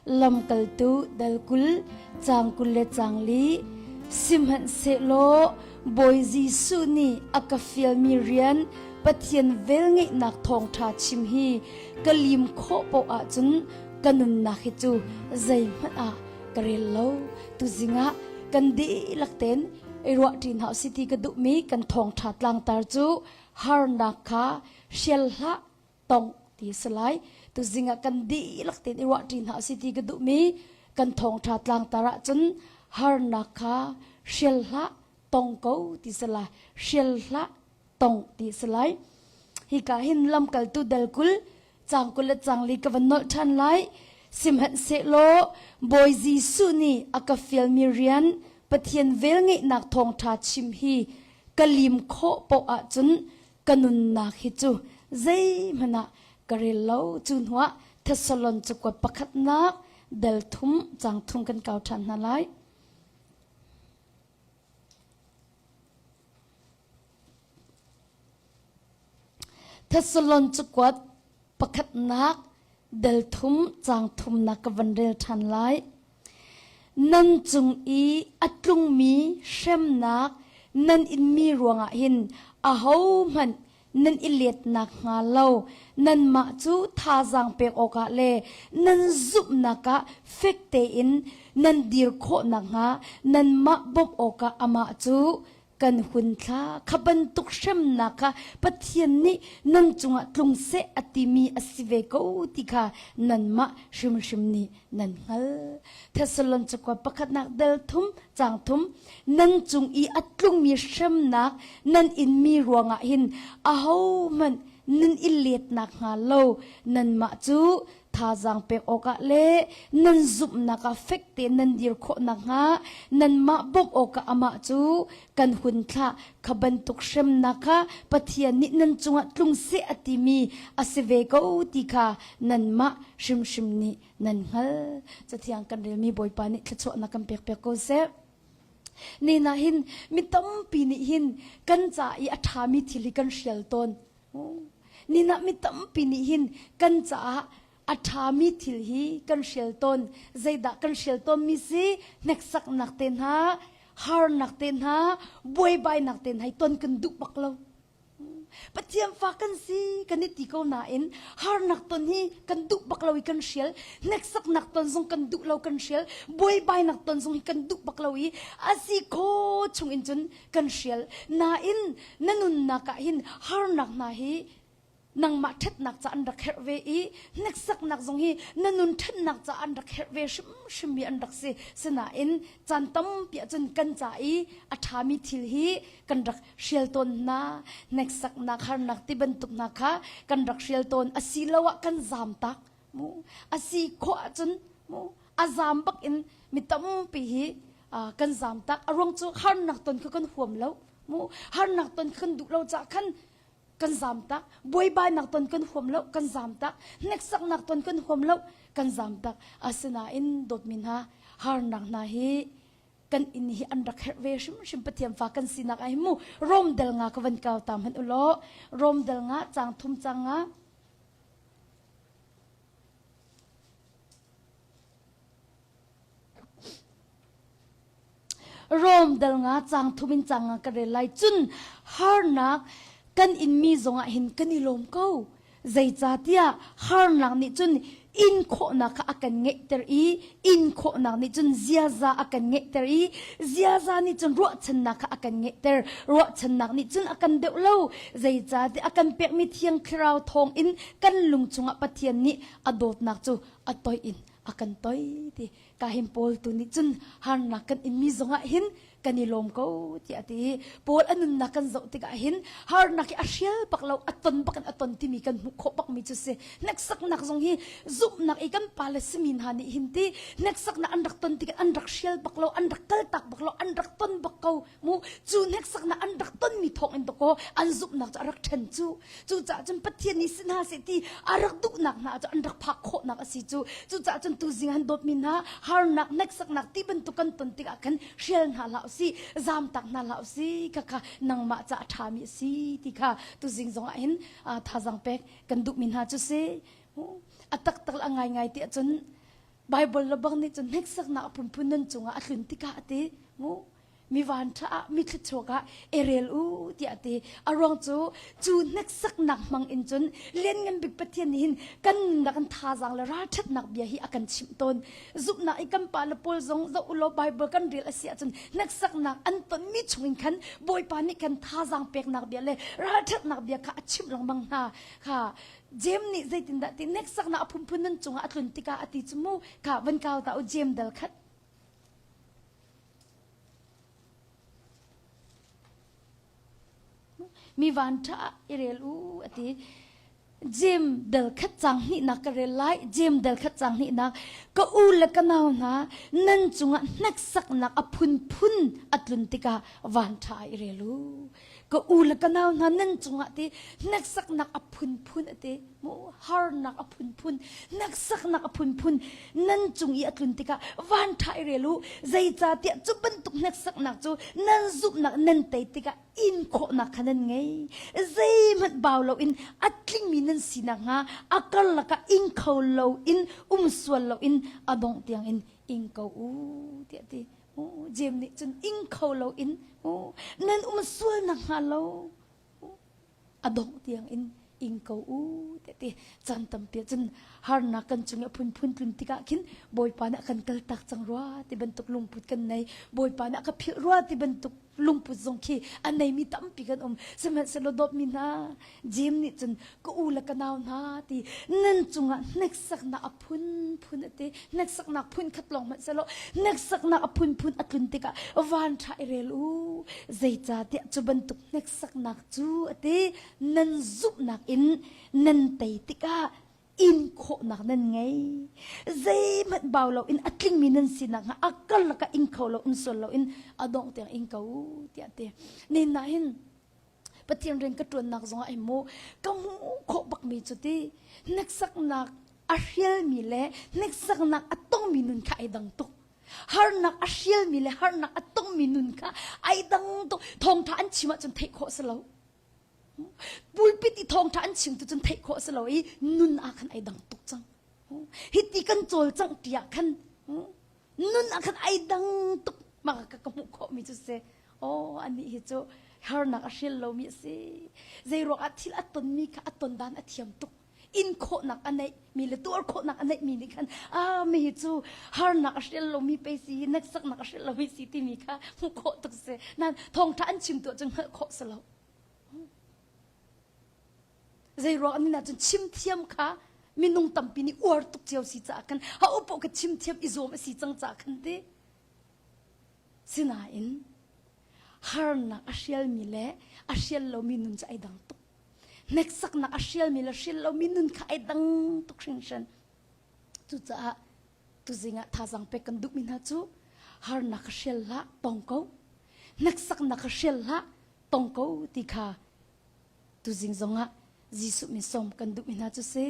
Lamkaltu dal 20 caang 20 le caang li Sihmanhsehlaw Bawi Jesuh nih a ka fialmi rian Pathian velngeihnak thawngṭha chim hi ka lim khawh paoh ahcun ka nunnak hi cu zeihmanh ah ka rel lo. Tuzing ah kan dihlak tein i ruahṭi hna usih ti ka duhmi kan thawngṭha tlangtar cu harnak kha hrial hlah tong ti a si lai. Tuzing ah kan dihlak tein i ruahṭi hna usih ti ka duhmi kan thawngṭha tlangtar ahcun harnak kha hrial hlah tong ko ti si lai. Hrial hlah tong ti a si lai. Hika hin lamkaltu dal 20 caang 20 le caang li ka van nolh ṭhan lai. Sihmanhsehlaw Bawi Jesuh nih a ka fialmi rian Pathian velngeihnak thawngṭha chim hi ka lim khawh paoh ahcun ka nunnak hi cu zeihmanh ah ka rel lo. Cu hnuah Thessalon cakuat pakhatnak dal thum caang thum kan kau ṭhan hna lai. Thessalon cakuat pakhatnak dal thum caang thumnak ka van rel ṭhan lai. Nan cung i a tlungmi hremnak nan inmi ruangah hin ahohmanh nan i let nakhnga lo nanmah cu thazaang pek awkah le nan zumhnak ah fek tein nan dir khawh nakhnga nanmah bawmh awkah amah cu kan hun thla. Kha bantuk hremnak kha Pathian nih nan cungah tlung seh a timi a si ve ko ti kha nanmah hrimhrim nih nan hngal. Thessalon cakuat pakhatnak dal thum caang thum nan cung i a tlungmi hremnak nan inmi ruangah hin ahohmanh nan i let nakhnga lo nanmah cu thazaang pek awkah le nan zumhnak ah fek tein nan dir khawh nakhnga nanmah bawmh awkah amah cu kan hun thlah. Kha bantuk hremnak kha Pathian nih nan cungah tlung seh a timi a si ve ko ti kha nanmah hrimhrim nih nan hngal. Cathiang kan relmi Bawipa nih thluachuahnak kan pek piak ko seh. Ni na hin mi tampi nih hin kan ca i a ṭhami thil hi kan hrial tawn. Ni na mi tampi nih hin kan caah a ṭhami thil hi kan hrial tawn. Zeidah kan hrial tawnmi si? Hneksaknak te hna, harnak te hna, buaibainak te hna hi ton kan duh bak lo. Pathian fa kan si kan i ti ko nain harnak ton hi kan duh bak lo i kan hrial hneksaknak ton zong kan duh lo kan hrial buaibainak ton zong hi kan duh bak lo i a si kho chung in cun kan hrial nain na nunnak ah hin harnak hna hi nangmah ṭhatnak ca an rak herh ve i hneksaknak zong hi na nun ṭhatnak ca an rak herh ve hrimhrimmi an rak si sinain caan tampi ahcun kan ca i a ṭhami thil hi kan rak hrial tawn hna hneksaknak harnak ti bantuk hna kha kan rak hrial tawn asiloah kan zaam tak mu a si khawh ahcun mu a zaam bak in mi tampi hi kan zaam tak a ruang cu harnak ton kha kan huam lo mu harnak ton kha kan duh lo caah khan kan zaam tak buaibainak ton kan huam lo kan zaam tak hneksaknak ton kan huam lo kan zaam tak asinain dawtmi hna harnak hna hi kan inn hi an rak herh ve hrimhrim Pathian fa kan sinak ah hin mu Rom dal nga ka van kau ta hmanh ulaw Rom dal nga cang thum cang nga Rom dal nga cang thum in cang nga ka rel lai cun harnak kan inmi zongah hin kan i lawm ko zeicahtiah harnak nih cun in khawhnak kha a kan ngeihter i in khawhnak nih cun ziaza a kan ngeihter i ziaza nih cun ruahchannak kha a kan ngeihter ruahchannak nih cun a kan deuh lo zeicahtiah a kan pekmi thiang thlarau thawng in kan lung chungah Pathian nih a dawtnak cu a toih in a kan toi ti ka hin Paul tu nih cun harnak kan inmi zongah hin kan i lawm ko tiah a ti Paul a nunnak kan zoh tikah hin harnak hi a hrial bak lo a ton bak in a ton timi kan hmuh khawh bakmi cu si hneksaknak zong hi zumhnak i kan pale simi hna nih hin ti hneksaknak an rak ton tikah an rak hrial bak lo an rak kaltak bak lo an rak ton bak ko mu cu hneksaknak an rak tonmi thawng in dakaw an zumhnak cu a rak ṭhen cu Cucaah cun Pathian nih si hna seh ti a rak duhnak hna cu an rak phak khawhnak a si cu. Cucaah cun tuzing han dawtmi hna harnak hneksaknak ti bantuk kan ton tikah khan hrial hna hlah usih, zamtak hna hlah usih. Khakha nangmah ca a ṭhami a si ti kha tuzing zongah hin thazaang pek kan duhmi hna cu si. A taktak le a ngaingai ti ahcun. Bible le bang nih cun hneksaknak a phunphun nan cungah a tlun tikah a ti. Mu mi van ṭha ah mi thluachuak ah i rel u tiah a ti. A ruang cu cu hneksaknak hmang in cun Lianngan Bik Pathian nih hin kan nunnak in thazaang le ralṭhatnak bia hi a kan chimh tawn. Zumhnak i kan pa le pawl zong zoh u law Bible kan rel a si ahcun hneksaknak an tonmi chungin khan Bawipa nih kan thazaang peknak bia le ralṭhatnak bia kha a chimh lengmang hna. Kha Jem nih zeitindah ti hneksaknak a phunphun nan cungah a tlun tikah a ti cu mu kha van kau ta u Jem dal khat. Mi van ṭha ah i rel u a ti. Jem dal khat cang hnihnak ka rel lai. Jem dal khat cang hnihnak ka u le ka nau hna nan cungah hneksaknak a phunphun a tlun tikah van ṭha ah i rel u. Ka u le ka nau hna nan cungah ti hneksaknak a phunphun a ti mu harnak a phunphun hneksaknak a phunphun nan cung i a tlun tikah van ṭha i rel u zeicahtiah cu bantuk hneksaknak cu nan zumhnak nan tei tikah in khawhnak kha nan ngei zeihmanh bau loin a tlingmi nan si nakhnga a karlak ah ing kho loin um sual loin a dongh tiangin ing ko u tiah ti Jem nih cun ing kho loin nan um sual nakhnga lo a dongh tiang in ing ko u tiah ti caan tampi cun harnak kan cung i a phunphun tlun tikah khin Bawipa nih a kan kaltak cang rua ti bantuk lungput kan nei Bawipa nih a ka philh rua ti bantuk lungput zong khi a neimi tampi kan um sihmanhsehlaw dawtmi hna Jeim nih cun ka u le ka nau hna ti nan cungah hneksaknak a phunphun a ti hneksaknak phun khat lawng hmanh selaw hneksaknak a phunphun a tlun tikah van ṭha i rel u zeicahtiah cu bantuk hneksaknak cu a ti nan zumhnak in nan tei tikah in khawhnak nan ngei zeihmanh bau loin a tlingmi nan sinak hnga a karlak ah ing kho lo um sual loin a dongh tiang ing ko tiah ti nin na hin Pathian rian ka ṭuannak zongah hin mu ka hmuh khawh bakmi cu ti hneksaknak a hrialmi le hneksaknak a tongmi nun kha ai dang tuk harnak a hrialmi le harnak a tongmi nun kha ai dang tuk thawngṭha an chim ahcun theih khawh si lo pulpit i thawngṭha an chim tu cun theih khawh si lo i nun ah khan ai dang tuk cang hiti kan cawlcangh ti ah khan nun ah khan ai dang tuk mah ka ka hmuh khawh mi cu si oh anih hi cu harnak a hrial lomi a si zei ruangah thil a tonmi kha a ton dan a thiam tuk in khawhnak a neih mi le tuar khawhnak a neih mi nih khan ah mi hi cu harnak a hrial lomi pe si hneksaknak a hrial lomi si timi kha hmuh khawh tuk si nan thawngṭha an chim tu ahcun hngalh khawh si lo Zei ruang an ahcun chim thiam kha minung tampi nih uar tuk cio si caah khan ha upo ka chim thiam i zuam a si cang caah khan ti. Sinain harnak a hrialmi le a hrial lomi nun cu ai dang tuk. Hneksaknak a hrialmi le hrial lomi nun kha ai dang tuk hringhran. Cucaah tuzing ah thazaang pek kan duhmi hna cu harnak ka hrial hlah tong ko. Hneksaknak ka hrial hlah tong ko ti kha Tuzing zongah Jesuh min sawm kan duhmi hna cu si.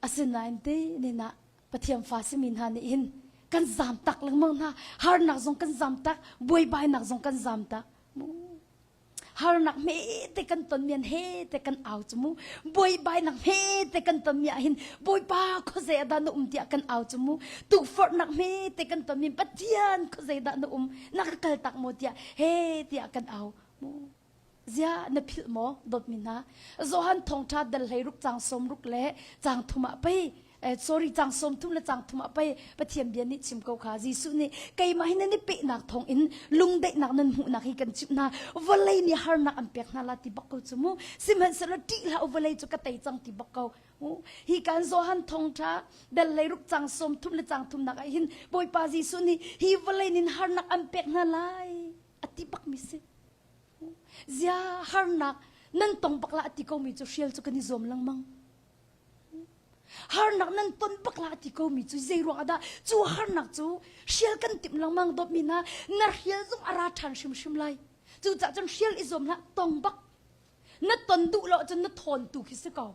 Asinain te nina Pathian fa simi hna nih hin kan zam tak lengmang hna. Harnak zong kan zam tak, buaibainak zong kan zam tak. Harnak hme te kan ton mian he te kan au cu mu. Buaibainak hme te kan ton mi ah hin Bawipa khuazei ah dah na um tiah kan au cu mu. Tukforhnak hme te kan ton mi Pathian khuazei dah na um na ka kal tak maw tiah he tiah kan au mu. Ziah na philh maw dawtmi hna? Johan thawngṭha dal hlei ruk cang sawm ruk le cang thum ah pei eh, sorry cang sawm thum le cang thum ah pei Pathian bia nih chim ko kha Jesuh nih keimah hi nan i pehnak thawng in lungdaihnak nan hmuhnak hi kan chimh hna vawlei nih harnak an pek hna la ti bak ko cu mu sihmanhsehlaw ṭih hlah u vawlei cu ka tei cang ti bak ko hi kan Johan thawngṭha dal hlei ruk cang sawm thum le cang thumnak ah hin Bawipa Jesuh nih hi vawlei nin harnak an pek hna lai a ti bak mi si Zia harnak nan tong bak la ti ko mi cu hrial cu kan i zuam lengmang. Harnak nan ton bak la ti ko mi cu zei ruang dah cu harnak cu hrial kan timh lengmang dawt mi hna na hrial zong a ra ṭhan hrimhrim lai. Cucaah cun hrial i zuam hlah tong bak. Na ton duh lo cun na thawn tu khi si ko.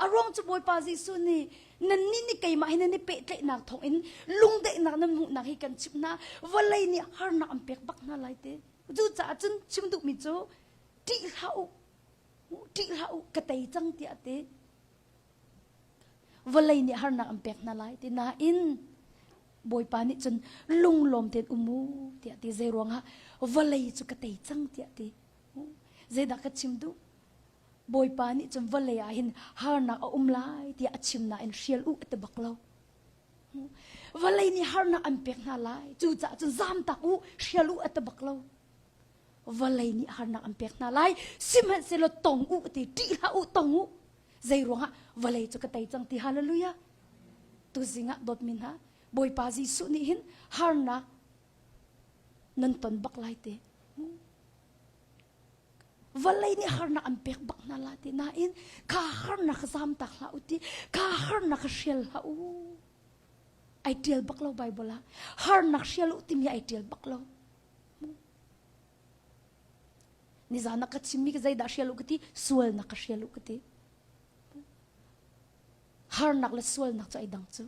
A ruang cu Bawipa Jesuh nih nannih nih keimah hi nan i pehtlaihnak thawngin lungdaihnak nan hmuhnak hi kan chimh hna vawlei nih harnak an pek bak hna lai te. Cucaah cun chim duhmi cu ṭih hlah u, ṭih hlah u, ka tei cang tiah a ti. Vawlei nih harnak an pek hna lai ti nain. Bawipa nih cun lunglawm tein um u tiah ti zei ruangah vawlei cu ka tei cang tiah ti. Zeidah ka chim duh? Bawipa nih cun vawlei ah hin harnak a um lai tiah a chim nain hrial u a ti bak lo. Vawlei nih harnak an pek hna lai. Cucaah cun zamtak u, hrial u a ti bak lo. Vawlei nih harnak an pek hna lai. Sihmanhsehlaw tong u ti, ṭih hlah u, tong u. Zei ruangah vawlei cu ka tei cang ti hallelujah. Tuzing ah dawtmi hna, Bawipa Jesuh nih hin harnak nan ton bak lai te. Vawlei nih harnak an pek bak hna la ti nain kha harnak kha zam tak hlah u ti kha harnak kha hrial hlah u. Ai tial bak lo Bible ah. Harnak hrial u timi ai tial bak lo. Nizan ah ka chimmi ka zeidah hrial u ka ti sualnak ka hrial u ka ti. Harnak le sualnak cu ai dang cu.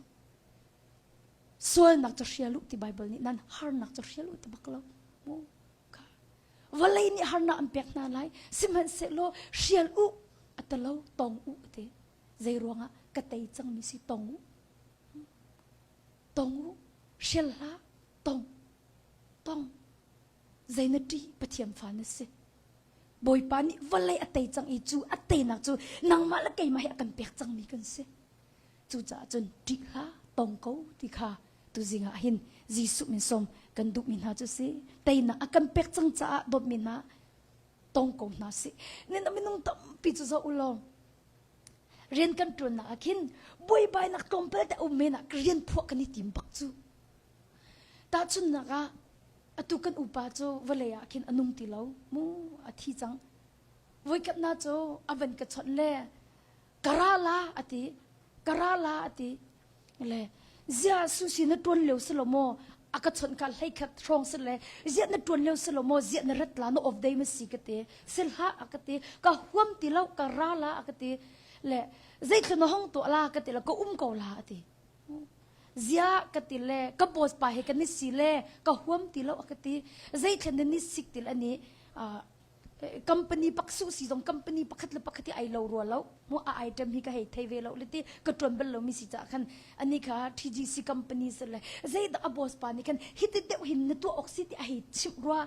Sualnak cu hrial u ti Bible nih nan harnak cu hrial u ti bak lo. Vawlei nih harnak an pek hna lai sihmanhsehlaw hrial u a ti lo tong u a ti. Zei ruangah ka tei cangmi si tong u. Tong u hrial hlah tong tong zei na ṭih Pathian fa na si. Bawipa nih vawlei a tei cang i cu a teinak cu nangmah le keimah hi a kan pek cangmi kan si. Cucaah cun ṭih hlah tong ko ti kha tuzing ah hin Jesuh min sawm kan duhmi hna cu si. Teinak a kan pek cang caah dawtmi hna tong ko hna sih. Nin minung tampi cu zoh u law rian kan ṭuannak ah khin buaibainak tlawmpal te um men ah rian phuah kan i tim bak cu. Tahchunhnak ah atu kan upa cu vawlei ah khin a nung ti lo mu a thi cang. Voikhat na cu a van ka chawnh le ka ra la a ti ka ra la a ti le zia susi na tuan lio si lo maw a ka chawnh ka hlei khat hrawng si le zia na tuan lio si lo maw zia na rat la na off day ma si ka ti sil hlah a ka ti ka huam ti lo ka ra la a ka ti le zeitluk na hong tuah la ka ti la ka um ko la a ti Ziah ka ti le ka boss pa he kan i si le ka huam ti lo a ka ti. Zeithlen na ni sik ti le ani company pak su si zong company pakhat le pakhat hi ai lo rua lo mu a item hi ka hei thei ve lo le ti ka tuan bal lo mi si ca khan ani kha TGC company se le zeidah a boss pa nih khan hiti deuh hin na tuah awk si ti a hei chimh rua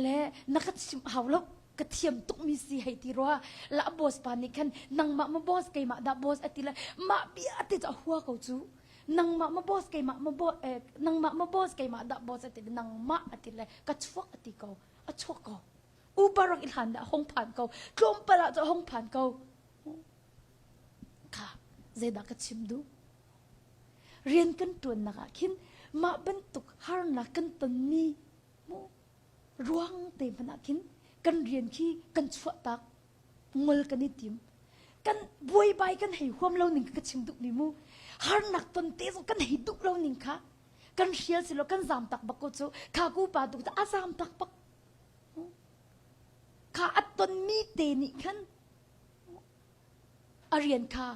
le na ka chimh hau lo ka thiam tukmi si hei ti rua la boss pa nih khan nangmah ma boss keimah dah boss ati le mah bia ti cu a hua ko cu nangmah ma boss keimah ma boss eh, nangmah ma boss keimah dah boss ati le nangmah ati le ka chuak ati ko a chuak ko uber rak i hlan dah hong phan ko tlawmpal ah cu hong phan ko kha zeidah ka chim duh rian kan tuannak ah khin mah bantuk harnak kan tonmi mu ruang te hmanh ah khin kan rian khi kan chuahtak ngol kan i tim kan buaibai kan hei huam lo ning ka chim duh mi mu harnak ton te zong kan hei duh lo ning kha kan hrial si lo kan zam tak bak ko cu kha ku pa tu a zam tak bak kha a ton mi te nih khan a rian kha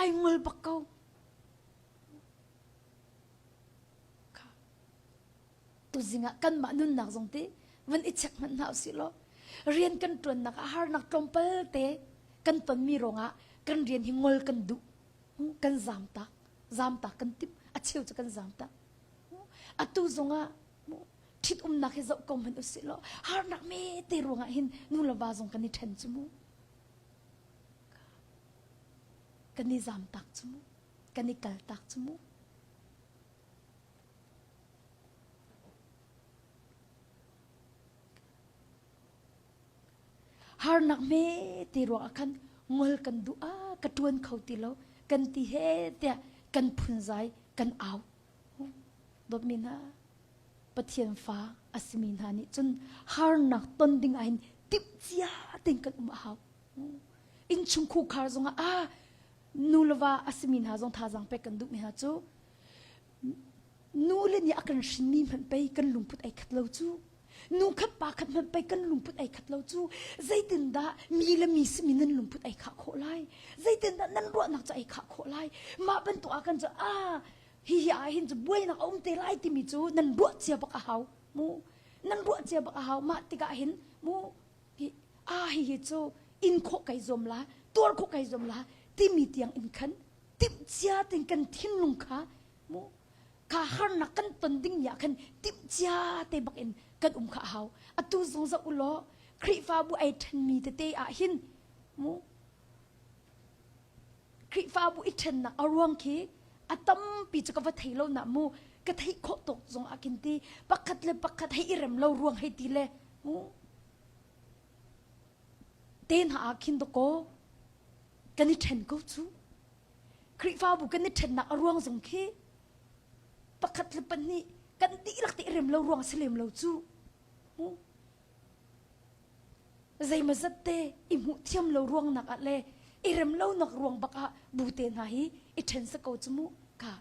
ai ngol bak ko kha Tuzing ah kanmah nunnak zong ti van i check hmanh hna usih law rian kan ṭuannak ah harnak tlawmpal te kan tonmi ruangah kan rian hi ngol kan duh kan zamtak zamtak kan timh a cheu cu kan zamtak atu zongah ṭhit umnak hi zoh ko hmanh usih law harnak me te ruangah hin nu le va zong kan i ṭhen cu mu kan i zamtak cu mu kan i kaltak cu mu Harnak hme ti ruang ah khan ngol kan duh ah ka ṭuan kho ti lo kan ti he tiah kan phunzai kan au. Dawtmi hna, Pathian fa a simi hna nih cun harnak ton ding ah hin timhcia tein kan um a hau. Innchung khukhar zongah ah nu le va a simi hna zong thazaang pek kan duhmi hna cu Nu le nih a kan hrinmi hmanh pei kan lungput ei khat lo cu. Nu khat pa khat hmanh pei kan lungput ei khat lo cu. Zeitindah mi le mi simi nan lungput ei khah khawh lai? Zeitindah nan ruahnak cu ei khah khawh lai? Mah bantuk ah kan cu ah hi hi ah hin cu buainak a um te lai timi cu nan ruah cia bak a hau mu. Nan ruah cia bak a hau. Mah tikah hin mu hi ah hi hi cu in khawh kai zuam la, tuar khawh kai zuam la timi tiang in khan timhcia tein kan thinlung kha mu. Kha harnak kan ton ding ni ah khan timhcia te bak in kan um kha a hau. Atu zong zoh u law Khrihfabu ai ṭhenmi tete ah hin mu Khrihfabu i ṭhennak a ruang khi a tampi cu ka va thei lo na mu ka theih khawh tuk zong ah khin ti pakhat le pakhat hei i rem lo ruang hei ti le mu te hna ah khin dakaw kan i ṭhen ko cu. Khrihfabu kan i ṭhennak a ruang zong khi pakhat le pahnih kan dihlak te i rem lo ruang si lem lo cu. Zeimazat te i hmuh thiam lo ruang nak ah le i rem lo nak ruang bak ah bu te hna hi i ṭhen sa ko cu mu ka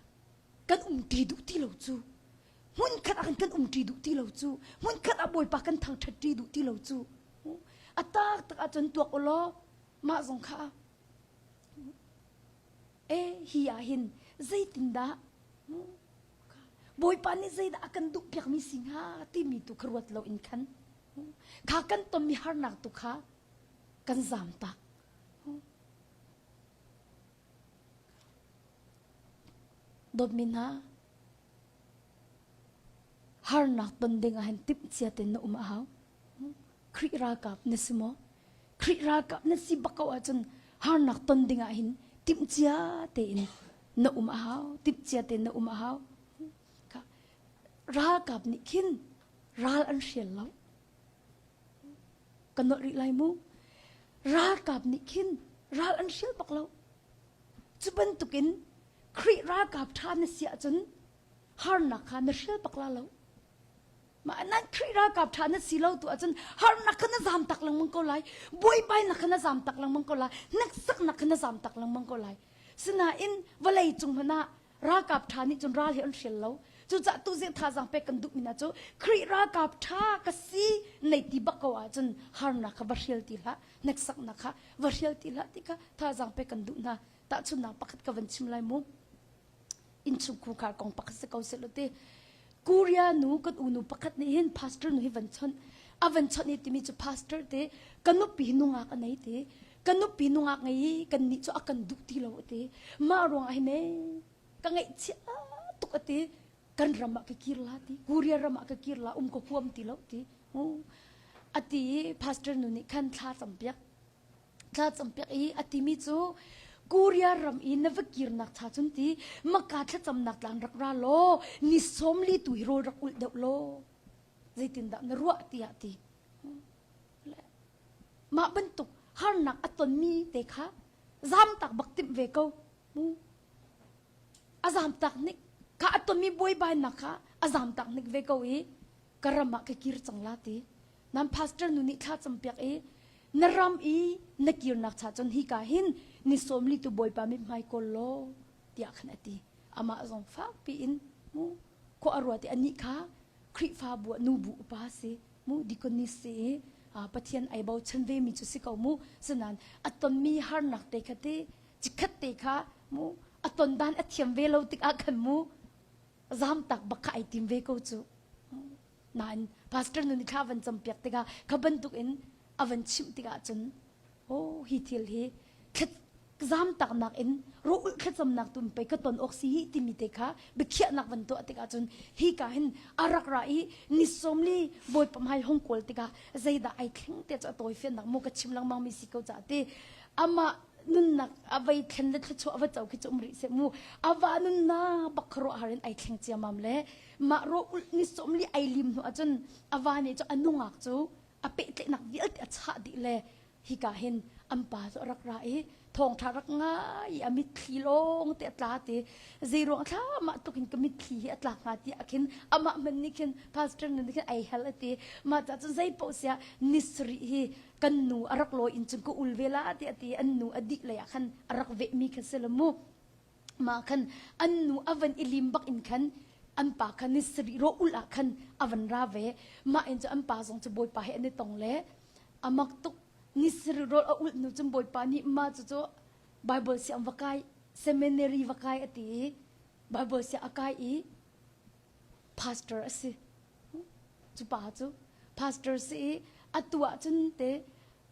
kan um ṭi duh ti lo cu. Hmunkhat ah kan um ṭi duh ti lo cu. Hmunkhat ah Bawipa kan thangṭhat ṭi duh ti lo cu. A tak tak ahcun tuak u law mah zong kha E hi ah hin zeitindah Bawipa nih zeidah a kan duh piakmi si hnga timi tu kha ruat lo in khan kha kan tonmi harnak tu kha kan zam tak. Dawtmi hna, harnak ton ding ah hin timhcia tein na um a hau. Khrih ralkap na si maw? Khrih ralkap na si bak ko ahcun harnak ton ding ah hin timhcia tein na um a hau. Timhcia tein na um a hau. Ralkap nih khin ral an hrial lo. Ka nolh rih lai mu. Ralkap nih khin ral an hrial bak lo. Cu bantukin Khrih ralkap ṭha na si ahcun harnak kha na hrial bak la lo. Mah nan Khrih ralkap ṭha na si lo tu ahcun harnak kha na zam tak lengmang ko lai. Buaibainak kha na zam tak lengmang ko lai. Hneksaknak kha na zam tak lengmang ko lai. Sinain vawlei cung hmanh ah ralkap ṭha nih cun ral hi an hrial lo. Cucaah tuzing thazaang pek kan duhmi hna cu Khrih ralkap ṭha ka si nei ti bak ko ahcun harnak kha va hrial ti hlah, hneksaknak kha va hrial ti hlah ti kha thazaang pek kan duh hna. Tahchunhnak pakhat ka van chim lai mu. Innchungkhar kong pakhat si ko seh ti. Korea nu kan unu pakhat nih hin pastor nu hi van chawnh. A van chawnh i timi cu pastor te ka nupi hi nungak a nei ti. Ka nupi nungak ngei i kan nih cu a kan duh ti lo ti. Mah ruangah hin ee ka ngaihchia tuk a ti. Kan ram ah ka kir la ti. Korea ram ah ka kir la um ka huam ti lo ti. A ti i pastor nu nih khan thla campiak. Thla campiak i a timi cu Korea ram i na va kirnak cha cun ti maka thlacamnak tlang rak ra law ni sawmli tu hi rawl rak ulh deuh law zeitindah na ruah tiah ti. Mah bantuk harnak a tonmi te kha zamtak bak timh ve ko. Mu. A zamtak nik kha a tonmi buaibainak kha a zamtak nik ve ko i ka ram ah ka kir cang la ti. Nan pastor nu nih thla campiak i na ram i na kirnak cha cun hika hin ni sawmli tu Bawipa mithmai kawl law tiah khan a ti. Amah zong fakpi in mu khua a ruat i anih kha Khrihfabu ah nubu upa si mu deaconess si i Pathian ai bochan ve mi cu si ko mu sinain a tonmi harnak te kha ti cikhat te kha mu a ton dan a thiam ve lo tikah khan mu zamtak bak kha ai tim ve ko cu. Nain pastor nu nih thla van campiak tikah kha bantuk in a van chimh tikah cun oh hi thil hi zamtaknak in rawh thlacamnak tu pei ka ton awk si hi timi te kha biakhiahnak van tuah tikah cun hi ka hin a rak ra i ni sawmli bawipa hmai hong kawl tikah zeidah ai thleng te cu a tawi fiannak mu ka chim lengmang mi si ko ca ti amah nunnak a vei thlen le thluachuah va co khi cu um rih seh mu ava nunnak bak khuaruah har in ai thleng ciamam le mah rawh ulh ni sawmli ai lim hnu ahcun a va nih cu a nungak cu a pehtlaihnak vialte a chah dih le hika hin an pa cu a rak ra i thawngṭha rak ngai i a mitthli lawng te a tla ti zeiruang thla mah tluk in ka mitthli hi a tlak hnga ti ah khin amah hmanh nih khin pastor nu nih khin ai hel a ti mah ca cun zei paoh siah ni sarih hi kan nu a rak lawi in cun ka ul ve la ti a ti an nu a dih lei ah khan a rak vehmi kha si lo mu Mah khan an nu a van i lim bak in khan an pa kha ni sarih rawh ulh ah khan a van ra ve. Mah in cu an pa zong cu Bawipa he an i tong le a mak tuk. Ni sarih rawl a ulh hnu cun Bawipa nih mah cucu Bible siang va kai, seminary va kai a ti i Bible siang a kai i pastor a si. Cu pa cu pastor si i atu ah cun te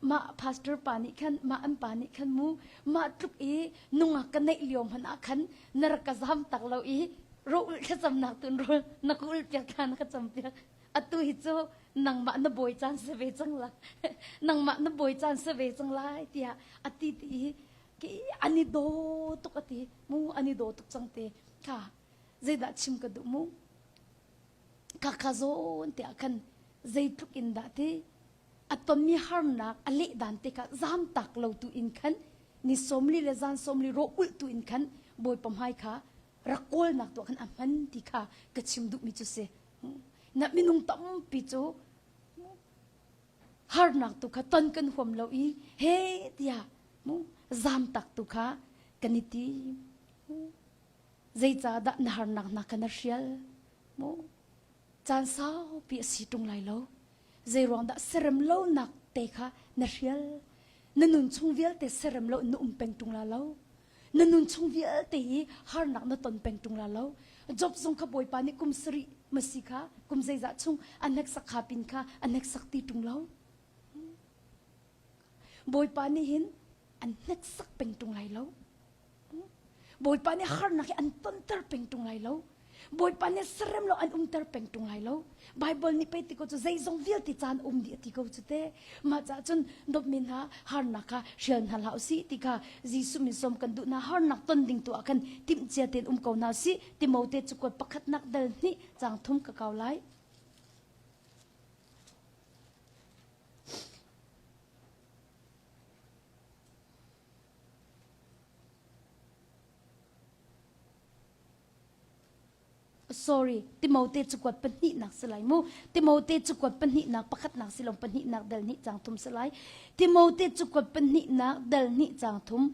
mah pastor pa nih khan mah an pa nih khan mu mah tluk i nungak ka neih lio hmanh ah khan na rak ka zam tak lo i. Ro ulh thlacamnak tun rawl na ka ulh piak thla na ka cam piak. Atu hi cu nangmah na bawi caan si ve cang la. Nangmah na bawi caan si ve cang lai tiah a ti ti i ki an i daw tuk a ti. Mu an i daw tuk cang te. Kha zeidah chim ka duh mu? Kha kha zawn te ah khan zeitluk in dah ti a tonmi harnak a leh dan te kha zamtak lo tu in khan ni sawmli le zan sawmli rawh ulh tu in khan Bawipa hmai kha rak kawlnak tuah khan a hman ti kha ka chim duhmi cu si. Na minung tampi cu harnak tu kha ton kan huam lo i he tiah mu zamtak tu kha kan i tim. Zeicahdah na harnak hna kha na hrial? Mu caan saupi a si ṭung lai lo. Zeiruang dah serem lonak te kha na hrial? Na nun chung vialte serem lo na um peng ṭung la lo. Na nun chung vialte hi harnak na ton peng ṭung la lo. Job zong kha Bawipa nih kum sarih masi kha kum zeizah chung a hneksak kha pin kha a hneksak ti ṭung lo. Bawipa nih hin an hneksak peng ṭung lai lo. Bawipa nih harnak hi an tonter peng ṭung lai lo. Bawipa nih serem lo an umter peng ṭung lai lo. Bible nih pei ti ko cu zeizong vialte caan um dih a ti ko cu te. Mah caah cun dawtmi hna harnak kha hrial hna hlah usih ti kha Jesuh min sawm kan duh hna harnak ton ding tu ah khan timhcia tein um ko hna usih. Timote cakuat pakhatnak dal hnih caang thum ka kau lai. Sorry, Timote cakuat pahnihnak si lai mu. Timote cakuat pahnihnak pakhatnak si lo pahnihnak dal hnih cang thum si lai. Timote cakuat pahnihnak dal hnih cang thum.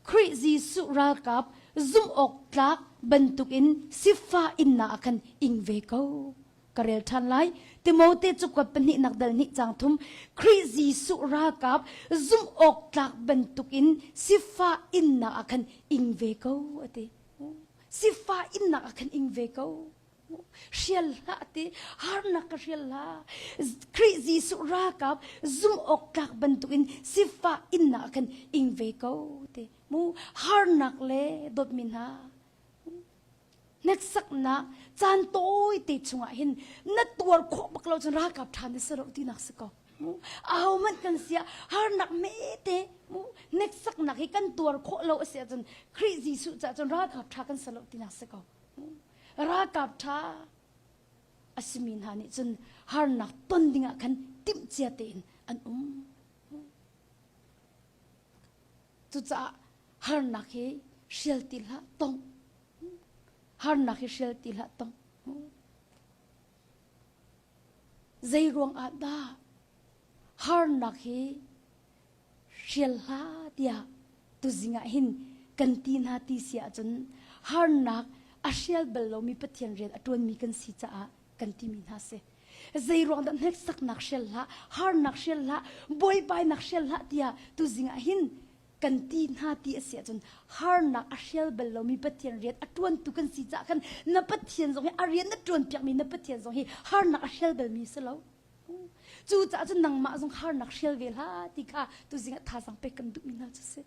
Khrih Jesuh ralkap zumh awk tlak bantukin sifah innak ah khan ing ve ko. Ka rel ṭhan lai. Timote cakuat pahnihnak dal hnih cang thum Khrih Jesuh ralkap zumh awk tlak bantukin sifah innak ah khan ing ve ko a ti. Sifah innak ah khan ing ve ko. Hrial hlah ti harnak ka hrial hlah. Khrih Jesuh ralkap zumh awk tlak bantukin sifah innak ah khan ing ve ko ti. Mu harnak le dawtmi hna Hneksaknak caan tawite chungah hin na tuar khawh bak lo cun ralkap ṭha na si lo tinak si ko. Ahohmanh kan si ah harnak mete mu hneksaknak hi kan tuar khawh lo a si ahcun Khrih Jesuh caah cun ralkap ṭha kan si lo tinak si ko. Ralkap ṭha a simi hna nih cun harnak ton dingah khan timhcia tein an um. Cucaah harnak hi hrial ti hlah tong. Harnak hi hrial ti hlah tong. Zei ruang ah dah harnak hi hrial hlah tiah tuzing ah hin kan ti hna ti si ahcun harnak a hrial bal lomi Pathian rian a ṭuanmi kan si caah kan timi hna si. Zei ruang dah hneksaknak hrial hlah, harnak hrial hlah, buaibainak hrial hlah tiah tuzing ah hin kan ti hna ti a si ahcun harnak a hrial bal lomi Pathian rian a ṭuantu kan si caah khan na Pathian zong hi a rian na ṭuanpiakmi na Pathian zong hi harnak a hrial balmi si lo. Cucaah cun nangmah zong harnak hrial ve hlah ti kha tuzing ah thazaang pek kan duhmi hna cu si.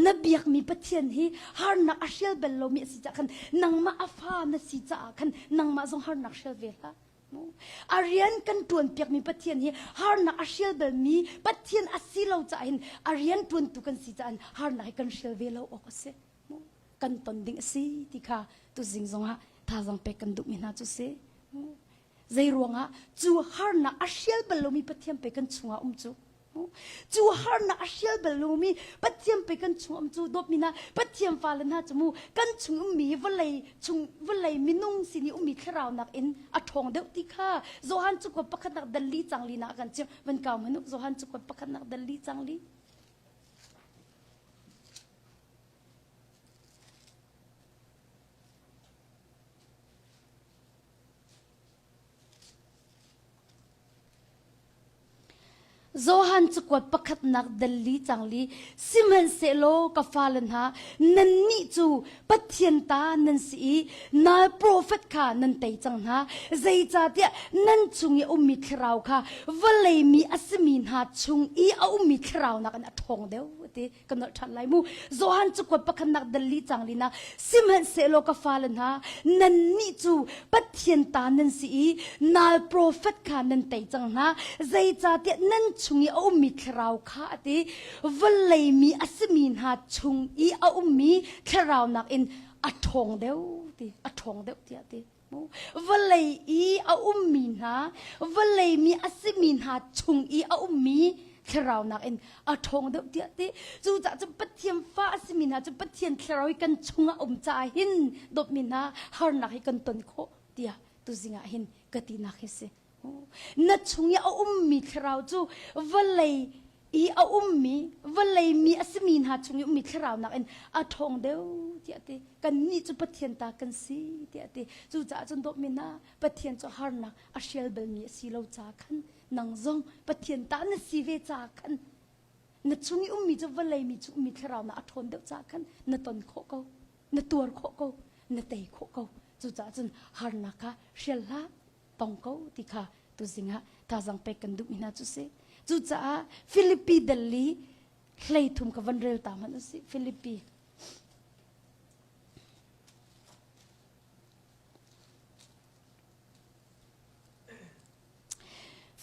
Na biakmi Pathian hi harnak a hrial bal lomi a si caah khan nangmah a fa na si caah khan nangmah zong harnak hrial ve hlah. A rian kan ṭuanpiakmi Pathian hi harnak a hrial balmi Pathian a si lo caah hin a rian ṭuantu kan si caah harnak hi kan hrial ve lo awk a si. Kan ton ding a si ti kha tuzing zongah thazaang pek kan duhmi hna cu si. Zei ruangah cu harnak a hrial bal lomi Pathian pe kan chungah um cu. Cu harnak a hrial bal lomi Pathian pe kan chung um cu dawtmi hna Pathian fale hna cu mu kan chung ummi hi vawlei chung vawlei minung sin i ummi thlarau nakin a ṭhawng deuh ti kha Johan cakuat pakhatnak dal li cang li na kan chim van kau hmanuk Johan cakuat pakhatnak dal li cang li Johan cakuat pakhatnak dal li cang li sihmanhsehlaw ka fale hna nannih cu Pathian ta nan si i nal profet kha nan tei cang hna zeicahtiah nan chung i a ummi thlarau kha vawlei mi a simi hna chung i a ummi thlarau nakin a ṭhawng deuh. ti ka nolh ṭhan lai mu. Johan cakuat pakhatnak dal li cang lina sihmanhsehlaw ka fale hna nannih cu Pathian ta nan si i nal profet kha nan tei cang hna zeicahtiah nan chung i a ummi thlarau kha a ti vawlei mi a simi hna chung i a ummi thlarau nakin a ṭhawng deuh ti a ṭhawng deuh tiah ti Vawlei i a ummi hna, vawlei mi a simi hna chung i a ummi thlarau nakin a ṭhawng deuh tiah ti. Cucaah cun Pathian fa a simi hna cu Pathian thlarau hi kan chungah um caah hin dawtmi hna harnak hi kan ton khawh tiah tuzing ah hin ka tinak hi si. Na chung i a ummi thlarau cu vawlei i a ummi vawlei mi a simi hna chung i ummi thlarau nakin a ṭhawng deuh tiah ti. Kannih cu Pathian ta kan si tiah ti. Cucaah cun dawtmi hna Pathian cu harnak a hrial balmi a si lo ca khan nang zong Pathian ta na si ve ca khan na chung i ummi cu vawlei mi chung ummi thlarau na a ṭhawn deuh ca khan na ton khawh ko na tuar khawh ko na tei khawh ko cucaah cun harnak kha hrial hlah tong ko ti kha tuzing ah thazaang pek kan duhmi hna cu si. Cucaah Filipi dal li 13 ka van rel ta hmanh usih. Filipi.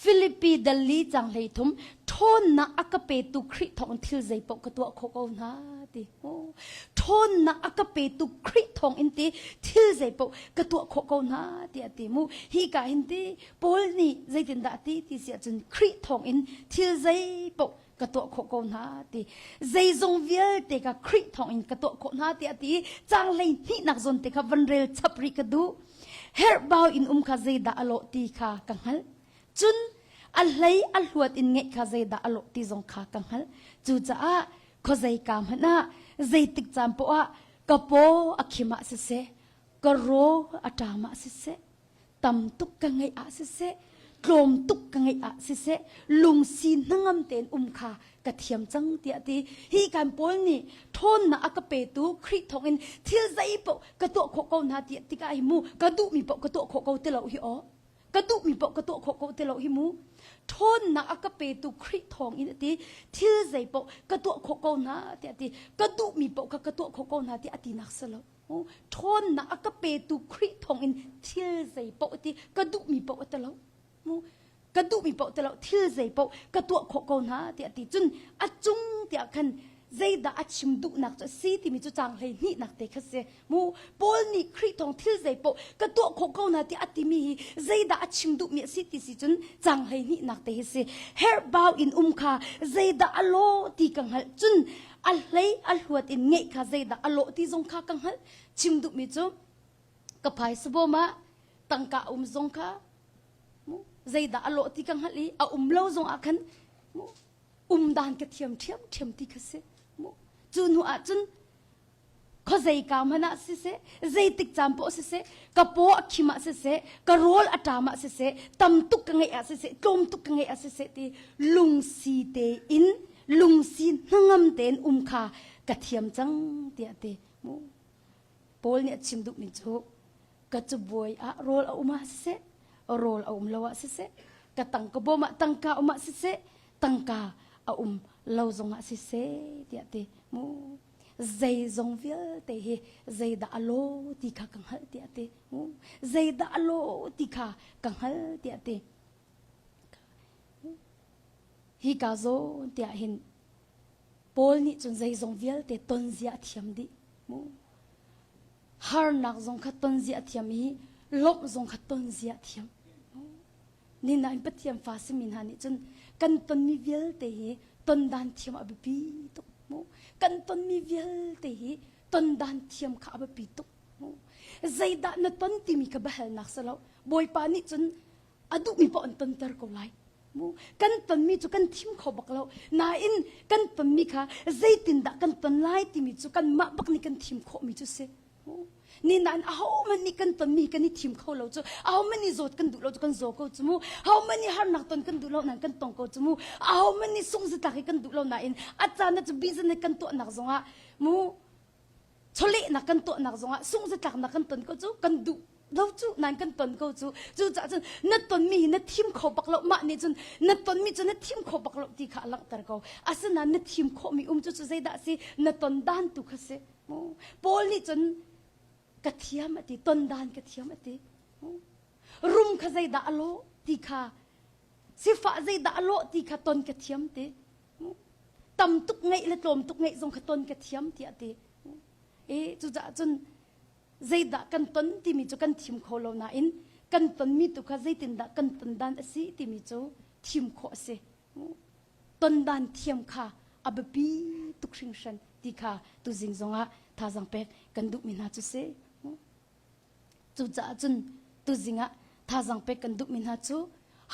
Filipi dal li cang 13 ṭhawnnak a ka petu Khrih thawng thil zeipaoh ka tuah khawh ko hna ti. Ṭhawnnak a ka petu Khrih thawng in ti thil zeipaoh ka tuah khawh ko hna tiah ti mu. Hi ka hin ti Paul nih zeitindah ti ti si ahcun Khrih thawng in thil zeipaoh ka tuah khawh ko hna ti. Zeizong vialte ka Khrih thawng in ka tuah khawh hna tiah ti cang hlei hnihnak zawn te kha van rel chap rih ka duh. Herhbau in um kha zeidah a lawh ti kha ka hngalh. Cun a hlei a hluat in ngeih kha zeidah a lawh ti zong kha ka hngalh. Cucaah khuazeika hmanh ah zeitik caan poah ah ka paw a khim ah siseh, ka raw a ṭam ah siseh, tam tuk ka ngeih ah siseh, tlawm tuk ka ngeih ah siseh, lungsi hnangam tein um kha ka thiam cang tiah ti. Hi kan Paul nih ṭhawnnak a ka petu Khrih thawngin thil zeipaoh ka tuah khawh ko hna tiah tikah hi mu ka duhmi paoh ka tuah khawh ko ti lo hi aw. Ka duhmi paoh ka tuah khawh ko ti lo hi mu. Ṭhawnnak a ka petu Khrih thawng in a ti. Thil zeipaoh ka tuah khawh ko hna tiah a ti. Ka duhmi paoh kha ka tuah khawh ko hna tiah a tinak si lo. Ṭhawnnak a ka petu Khrih thawng in thil zeipaoh a ti. Ka duhmi paoh a ti lo. Ka duhmi paoh ti lo. Thil zeipaoh ka tuah khawh ko hna tiah a ti. Cun a cung tiah khan zeidah a chim duhnak cu a si timi cu caang 12 nak te kha si. Mu Paul nih Khrih thawng thil zeipaoh ka tuah khawh ko na ti a timi hi zeidah a chim duhmi a si ti si cun cang 12 nak te hi si. Herhbau in um kha zeidah a law ti ka hngalh cun a hlei a hluat in ngeih kha zeidah a lawh ti zong kha ka hngalh. Chim duhmi cu ka phaisa bawm ah tangka um zong kha mu zeidah a lawh ti ka hngalh i a um lo zong ah khan mu um dan ka thiam ṭhiamṭhiam ti kha si. Mu cu hnu ah cun khuazeika hmanh ah siseh, zeitik caan poah siseh, ka paw a khim ah siseh, ka rawl a ṭam ah siseh, tam tuk ka ngeih ah siseh, tlawm tuk ka ngeih ah siseh ti lungsi tein, lungsi hnangam tein um kha ka thiam cang tiah ti. Mu. Paul nih a chim duhmi cu ka cabuai ah rawl a um ah siseh, rawl a um lo ah siseh, ka tangka bawm ah tangka um ah siseh, tangka a um lo zong ah siseh tiah ti. Mu. Zeizong vialte hi zeidah a law ti kha ka hngalh tiah a ti. Zeidah a law ti kha ka hngalh tiah a ti. Hi ka zawn tiah hin Paul nih cun zeizong vialte tonzia a thiam dih. Harnak zong kha tonzia a thiam i lawmh zong kha tonzia a thiam. Ninain Pathian fa simi hna nih cun kan tonmi vialte hi tondan thiam a biapi tuk mu. Kan tonmi vialte hi tondan thiam kha a biapi tuk mu. Zeidah na ton timi kha biahalnak si lo. Bawipa nih cun a duhmi paoh an tonter ko lai. Mu. Kan tonmi cu kan thim kho bak lo. Nain kan tonmi kha zeitindah kan ton lai timi cu kanmah bak nih kan thim khawhmi cu si. Ni nain ahohmanh nih kan tonmi kan i thim kho lo cu ahohmanh nih zawt kan duh lo cu kan zaw ko cu mu ahohmanh nih harnak ton kan duh lo nain kan tong ko cu mu ahohmanh nih sungzatlak hi kan duh lo nain a caan cu business kan tuahnak zongah mu chawlehnak kan tuahnak zongah sungzatlaknak kan ton ko cu kan duh. Lo cu nan kan ton ko cu. Cucaah cun na tonmi hi na thim kho bak lo. Mah nih cun na tonmi cu na thim kho bak lo ti kha a langhter ko. Asinain na thim khawhmi um cu cu zeidah a si? Na ton dan tu kha si. Paul nih cun ka thiam a ti, ton dan ka thiam a ti. Rum kha zeidah a lawh ti kha sifah zeidah a lawh ti kha ton ka thiam ti. Tam tuk ngeih le tlawm tuk ngeih zong kha ton ka thiam tiah a ti. E cucaah cun zeidah kan ton timi cu kan thim kho lo nain kan tonmi tu kha zeitindah kan ton dan a si timi cu thim khawh a si. Ton dan thiam kha a biapi tuk hringhran ti kha tuzing zongah thazaang pek kan duhmi hna cu si. Cucaah cun tuzing ah thazaang pek kan duhmi hna cu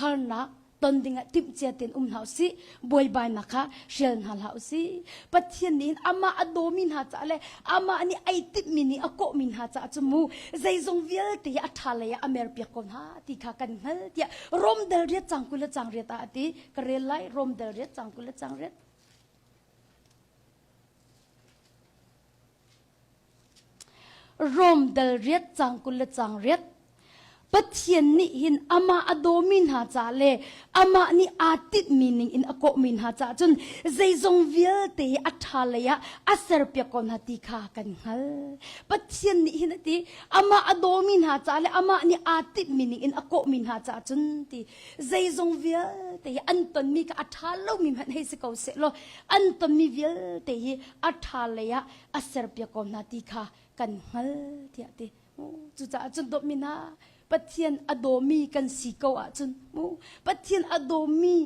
harnak ton dingah timhcia tein um hna usih, buaibainak kha hrial hna hlah usih. Pathian nih amah a dawmi hna caah le amah nih ai timhmi nih a kawhmi hna caah cu mu zeizong vialte hi a ṭha lei ah a merpiak ko hna ti kha kan hngal tiah Rom dal riat cang 20 le cang riat ah a ti. Ka rel lai Rom dal riat cang 20 le cang riat. Rom dal riat cang 20 le cang riat. Pathian nih hin amah a dawmi hna ca le amah nih aa tinhmi ning in a kawhmi hna caah cun zeizong vialte hi a ṭha lei ah a serpiak ko hna ti kha kan hngal. Pathian nih hin a ti amah a dawmi hna ca le amah nih aa tinhmi ning in a kawhmi hna caah cun ti zeizong vialte hi an tonmi kha a ṭha lomi hmanh hei si ko seh law an tonmi vialte hi a ṭha lei ah a serpiak ko hna ti kha kan hngal tiah ti. Cucaah cun dawtmi hna Pathian a dawmi kan si ko ahcun mu Pathian a dawmi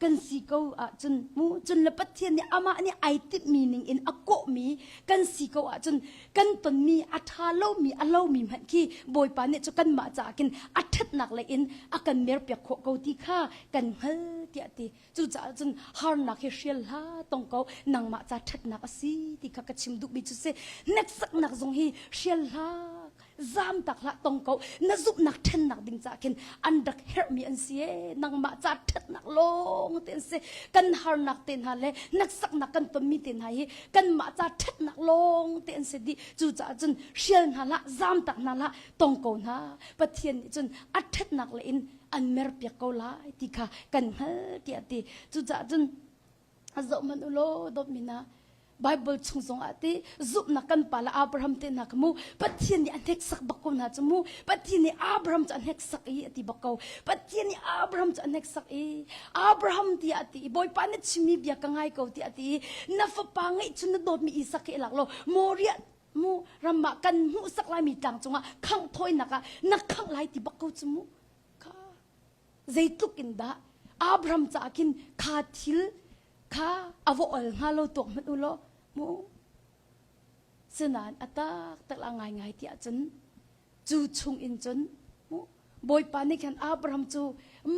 kan si ko ahcun mu cun le Pathian nih amah nih ai timhmi ning in a kawhmi kan si ko ahcun kan tonmi a ṭha lomi a lomi hmanh khi Bawipa nih cu kanmah caah khin a ṭhatnak lei in a kan merpiak khawh ko ti kha kan hngal tiah ti Cucaah cun harnak hi hrial hlah tong ko nangmah ca ṭhatnak a si ti kha ka chim duhmi cu si. Hneksaknak zong hi hrial hlah zamtak hlah tong ko na zumhnak ṭhennak ding caah khin an rak herhmi an si ee nangmah ca ṭhatnak lawng te an si kan harnak te hna le hneksaknak kan tonmi te hna hi kanmah ca ṭhatnak lawng te an si dih cucaah cun hrial hna hlah zamtak hna hlah tong ko hna Pathian nih cun a ṭhatnak le in an merpiak ko lai ti kha kan hngal tiah a ti. Cucaah cun zoh hmanh u law dawtmi hna Bible chung zong ah ti zumhnak kan pa le Abraham te hna kha mu Pathian nih a hneksak bak ko hna cu mu Pathian nih Abraham cu a hneksak i a ti bak ko Pathian nih Abraham cu a hneksak i Abraham tiah a ti i Bawipa na chimmi bia ka ngai ko tiah a ti i na fapa ngeih chun na dawtmi Isak hi i lak law Moriah mu ram ah kan hmuhsak laimi tlang cungah khangh thawinak ah na khangh lai ti bak ko cu mu kha zeitluk in dah Abraham caah khin kha thil kha a va ol hnga lo tuak hmanh u law mu sinain a tak tak la ngai ngai ti ahcun cu chung in cun mu Bawipa nih khan Abraham cu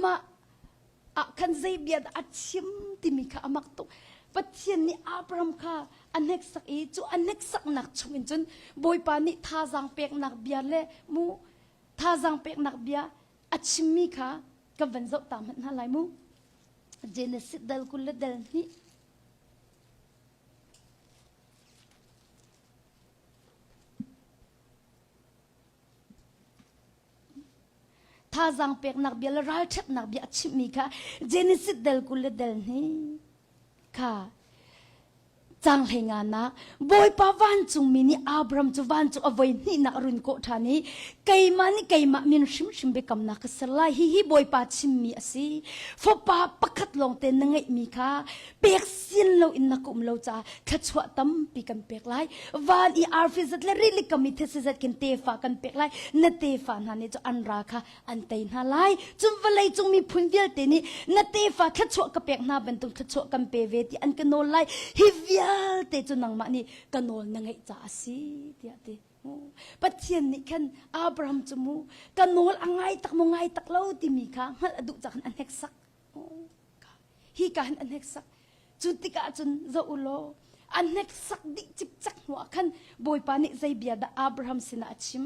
mah ah khan zei bia dah a chim timi kha a mak tuk. Pathian nih Abraham kha a hneksak i cu a hneksaknak chung in cun Bawipa nih thazaang peknak bia le mu thazaang peknak bia a chimmi kha kan van zoh ta hmanh hna lai mu. Genesis dal 20 le dal hnih. Thazaang peknak bia le ralṭhatnak bia a chimhmi kha Genesis del 20 le del hnih kha cang hlei nga nak Bawipa vancungmi nih Abraham cu vancung a voi hnihnak a run kawh ṭhan i keimah nih keimah min hrimhrim biakamnak ka ser lai hihi Bawipa chimmi a si fapa pakhat lawngte na ngeihmi kha pek sin lo in na ka um lo caah thluachuah tampi kan pek lai van i arfi zat le rili kam i thetse zat khin tefa kan pek lai na tefa hna nih cu an ra kha an tei hna lai cun vawlei cung miphun vialte nih na tefa thluachuah ka pek hna bantuk thluachuah kan pe ve ti an ka nawl lai hi vialte cu nangmah nih ka nawl na ngeih caah a si tiah ti Pathian nih khan Abraham cu mu ka nawl a ngai tak maw ngai tak lo timi kha hngalh a duh cah khan a hneksak hi ka hin a hneksak cu tikah cun zoh u law a hneksak dih cikcek hnuah khan Bawipa nih zei bia dah Abraham sinah a chim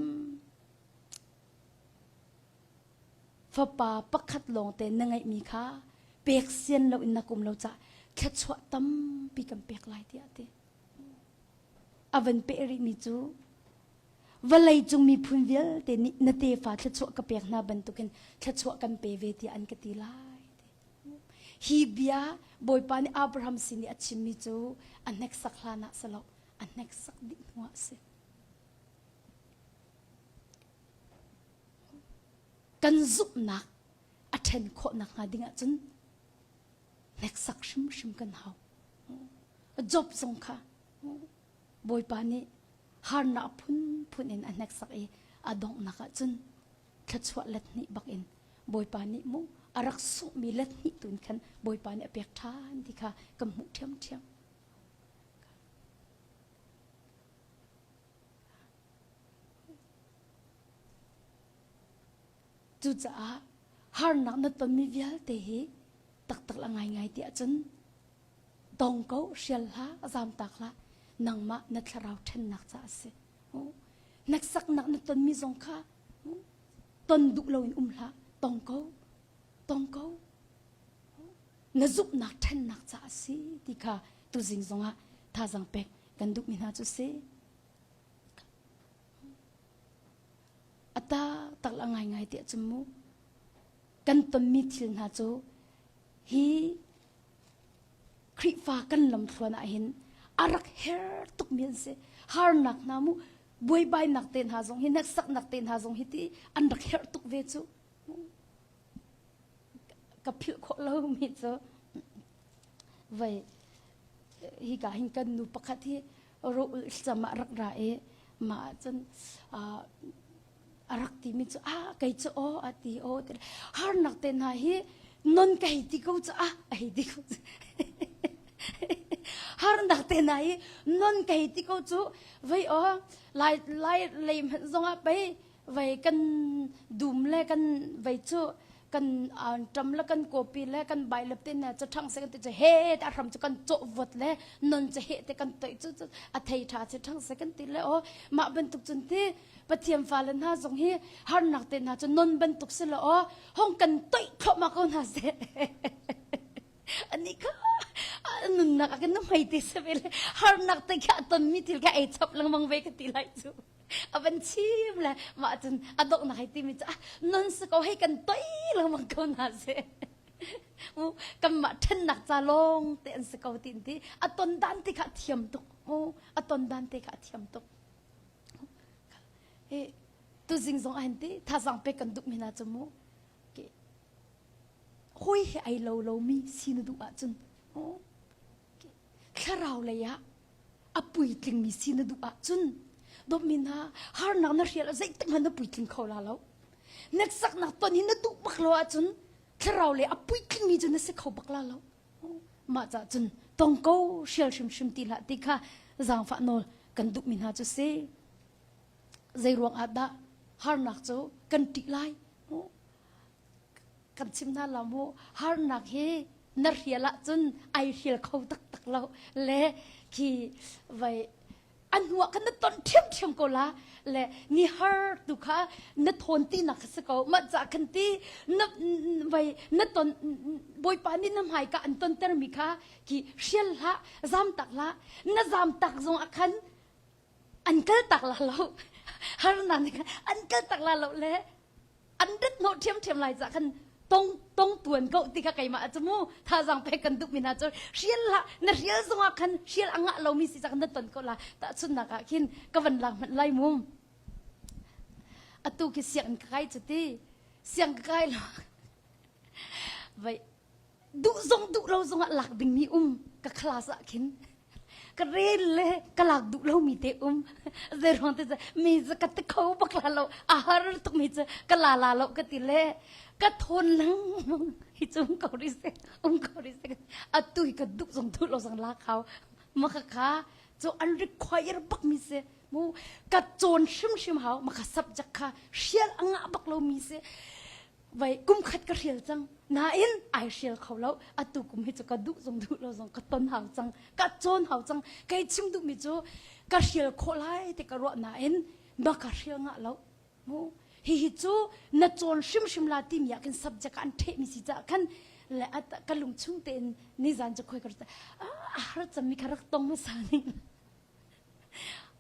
fapa pakhat lawngte na ngeihmi kha pek sian lo in na kum lo cah thluachuah tampi kan pek lai tiah a ti a van peh rihmi cu. Vawlei cung miphun vialte nih na tefa thluachuah ka pek hna bantukin thluachuah kan pe ve tiah an ka ti lai. Hi bia Bawipa nih Abraham sin i a chimmi cu a hneksak hlan ah si lo, a hneksak dih hnuah a si. Kan zumhnak a ṭhen khawh nakhnga ding ahcun hneksak hrimhrim kan hau. Job zong kha Bawipa nih harnak phunphun in a hneksak i a donghnak ahcun thluachuah let hnih bak in Bawipa nih mu a rak sunghmi let hnih tu in khan Bawipa nih a pek ṭhan ti kha kan hmuh ṭhiamṭhiam. Cucaah harnak na tonmi vialte hi taktak la ngaingai ti ahcun tong ko hrial hlah zamtak hlah nangmah na thlarau ṭhennak caah a si. Hneksaknak na tonmi zong kha ton duh loin um hlah tong ko tong ko na zumhnak ṭhennak caah a si ti kha tuzing zongah thazaang pek kan duhmi hna cu si. A taktak la ngaingai tiah cun mu kan tonmi thil hna cu hi Khrihfa kan lamthluan ah hin a rak her tukmi an si. Harnak hna mu buaibainak te hna zong hi hneksaknak te hna zong hi ti an rak herh tuk ve cu. Ka philh khawh lomi cu vei hika hin kan nu pakhat hi rawh cam ah rak ra i mah ahcun a rak timi cu ah kei cu aw a ti aw ti harnak te hna hi non ka hei ti ko cu ah a hei ti ko cu harnak te hna hi non ka hei ti ko cu vei aw lai lai lei hmanh zongah pei vei kan dum le kan vei cu kan ṭam le kan kawpi le kan bai le te na caṭhang se kan ti cu he ta hram cu kan cawh vot le non cu he te kan toih cu a thei ṭha che ṭhang se kan ti le aw mah bantuk cun ti Pathian fale hna zong hi harnak te hna cu non bantuk si lo aw hong kan toih thluahmah ko hna seh ani kha nunnak a kan hmai te se ve le harnak te kha ton mi thil kha ei chap lengmang ve ka ti lai cu a van chim le mah cun a donghnak hei timi cu non si ko hei kan toi lengmang ko hna seh kanmah ṭhennak ca lawng te an si ko ti ti a ton dan te kha a thiam tuk a ton dan te kha a thiam tuk tuzing zong ahin ti thazang pek kan duh mi hna cu mu hoi he ai lo lomi si na duh ahcun thlarau lei ah a puitlingmi si na duh ahcun dawtmi hna harnak na hrial zeitik hmanh na puitling kho la lo hneksaknak ton hi na duh bak lo ahcun thlarau lei a puitlingmi cu na si kho bak la lo mah cah cun tong ko hrial hrimhrim ti hlah ti kha zaangfah nawl kan duhmi hna cu si zei ruang ah dah harnak cu kan ṭih lai kan chim hna lo mu harnak hi na hrial ahcun ai hrial kho taktak lo le khi vai a hnuah khan na ton ṭhiamṭhiam ko la le ni har tu kha na thawn ti nak kha si ko mah ca khan ti na vai na ton bawipa nih na hmai ka an tonter mi kha khi hrial hlah zam tak hlah na zam tak zong ah khan an kal tak la lo har na an kal tak la lo le an rat hnawh ṭhiamṭhiam lai cah khan tong tong tuan ko ti kha keimah cu mu thazaang pek kan duh mi hna cu hrial hlah na hrial zongah khan hrial a ngah lomi si cak na ton ko la tahchunhnak ah khin ka van lak hmanh lai mu atu khi sianginn ka kai cu ti siang ka kai lo vai duh zong duh lo zongah lak dingmi um ka class ah khin ka rel le ka lak duh lomi te um zeiruang te mi cu ka ti kho bak la lo a har tuk mi cu ka la la lo ka ti le ka thawn lengmang hi cu um ko rih seh um ko rih seh atu hi ka duh zong duh lo zong la khau ma kha kha cu an require bak mi si mu ka cawn hrimhrim hau ma kha subject kha hrial a ngah bak lo mi si vai kum khat ka hrial cang nain ai hrial kho lo atu kum hi cu ka duh zong duh lo zong ka ton hau cang ka cawn hau cang kei chim duh mi cu ka hrial khawh lai ti ka ruah nain ba ka hrial ngah lo mu hihi cu na cawn hrimhrim la timi ah khin subject an theh mi si ca khan le ka lung chung tein nizan cu khoi ka a har cam mi kha rak tong hmasa ning.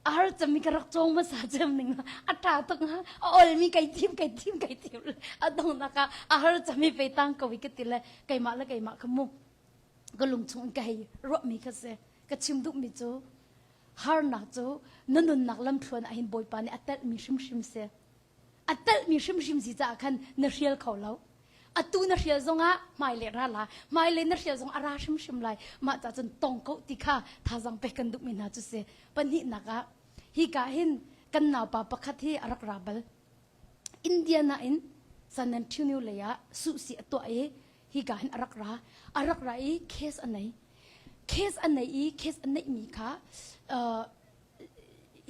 A har cemmi ka rak cawng hmasa cem ning a ṭha tuk hnga. A olmi kai thim kai thim kai thim le a donghnak ah a har cemmi pe tang ko i ka ti le keimah le keimah kha mu ka lung chung in ka hei ruahmi kha si. Ka chim duhmi cu harnak cu na nunnak lamthluan ah hin Bawipa nih a telhmi hrimhrim si. A telhmi hrimhrim si caah khan na hrial kho lo. Atu na hrial zongah hmailei ra la, hmailei na hrial zong a ra hrimhrim lai. Mah ca cun tong ko ti kha thazaang pek kan duhmi hna cu si. Pahnihnak ah hika hin kan naupa pakhat hi a rak ra bal. Indiana in San Antonio lei ah suhsi a tuah i hika hin a rak ra. A rak ra i case a nei. Case a nei i case a neihmi kha uh,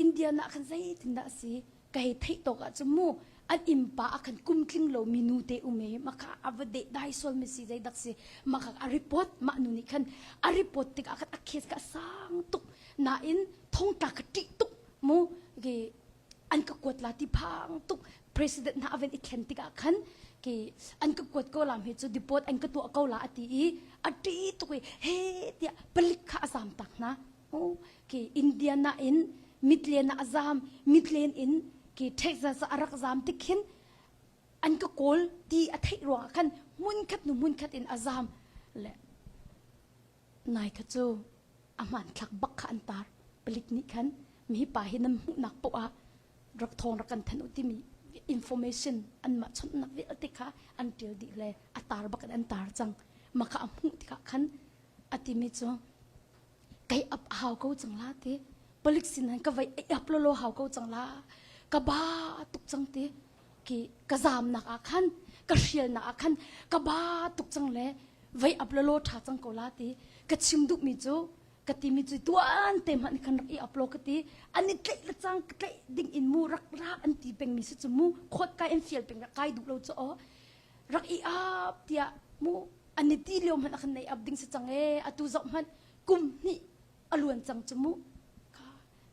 Indian ah khan zeitindah a si ka hei theih tawk ahcun mu an innpa ah khan kum tling lomi nu te um i maka a va deh dai sual mi si zeidak si maka a report mah nu nih khan a report tikah khan a case ka sang tuk nain thongtla ka ṭih tuk mu ki an ka kuat la ti phang tuk president hna aven i thlen tikah khan ki an ka kuat ko lam hi cu deport an ka tuah ko la ati i a ṭih tuk i he tiah palik kha a zam tak hna Ki Indiana in Midland ah a zam Midland in ki Texas ah a rak zam tik khin an ka kawl ti a theih ruangah khan hmunkhat hnu hmunkhat in a zam le nai kha cu a hmanthlak bak kha an tar palik nih khan mi pa hi nan hmuhnak poah ah rak thawng rak kan thanh u timi information anmah chawnhnak vialte kha an ṭial dih le a tar bak in an tar cang mah kha a hmuh tikah khan a timi cu kei ap a hau ko cang la ti palik sin han ka vai ap lo hau ko cang la ka ba tuk cang ti ki ka zam nak ah khan ka hrial nak ah khan ka ba tuk cang le vai ap lo tha cang ko la ti ka chim duh mi cu ka ti mi cu tuan te hmanh khan rak i upload ka ti an i tlaih le cang ka tlaih ding in mu rak ra an ti peng mi si cu mu khot kai an fial peng rak kai duh lo cu o rak i ap tiah mu an i ti lio hmanh a kan nei ap ding si cang e atu zoh hmanh kum hnih a luan cang cu mu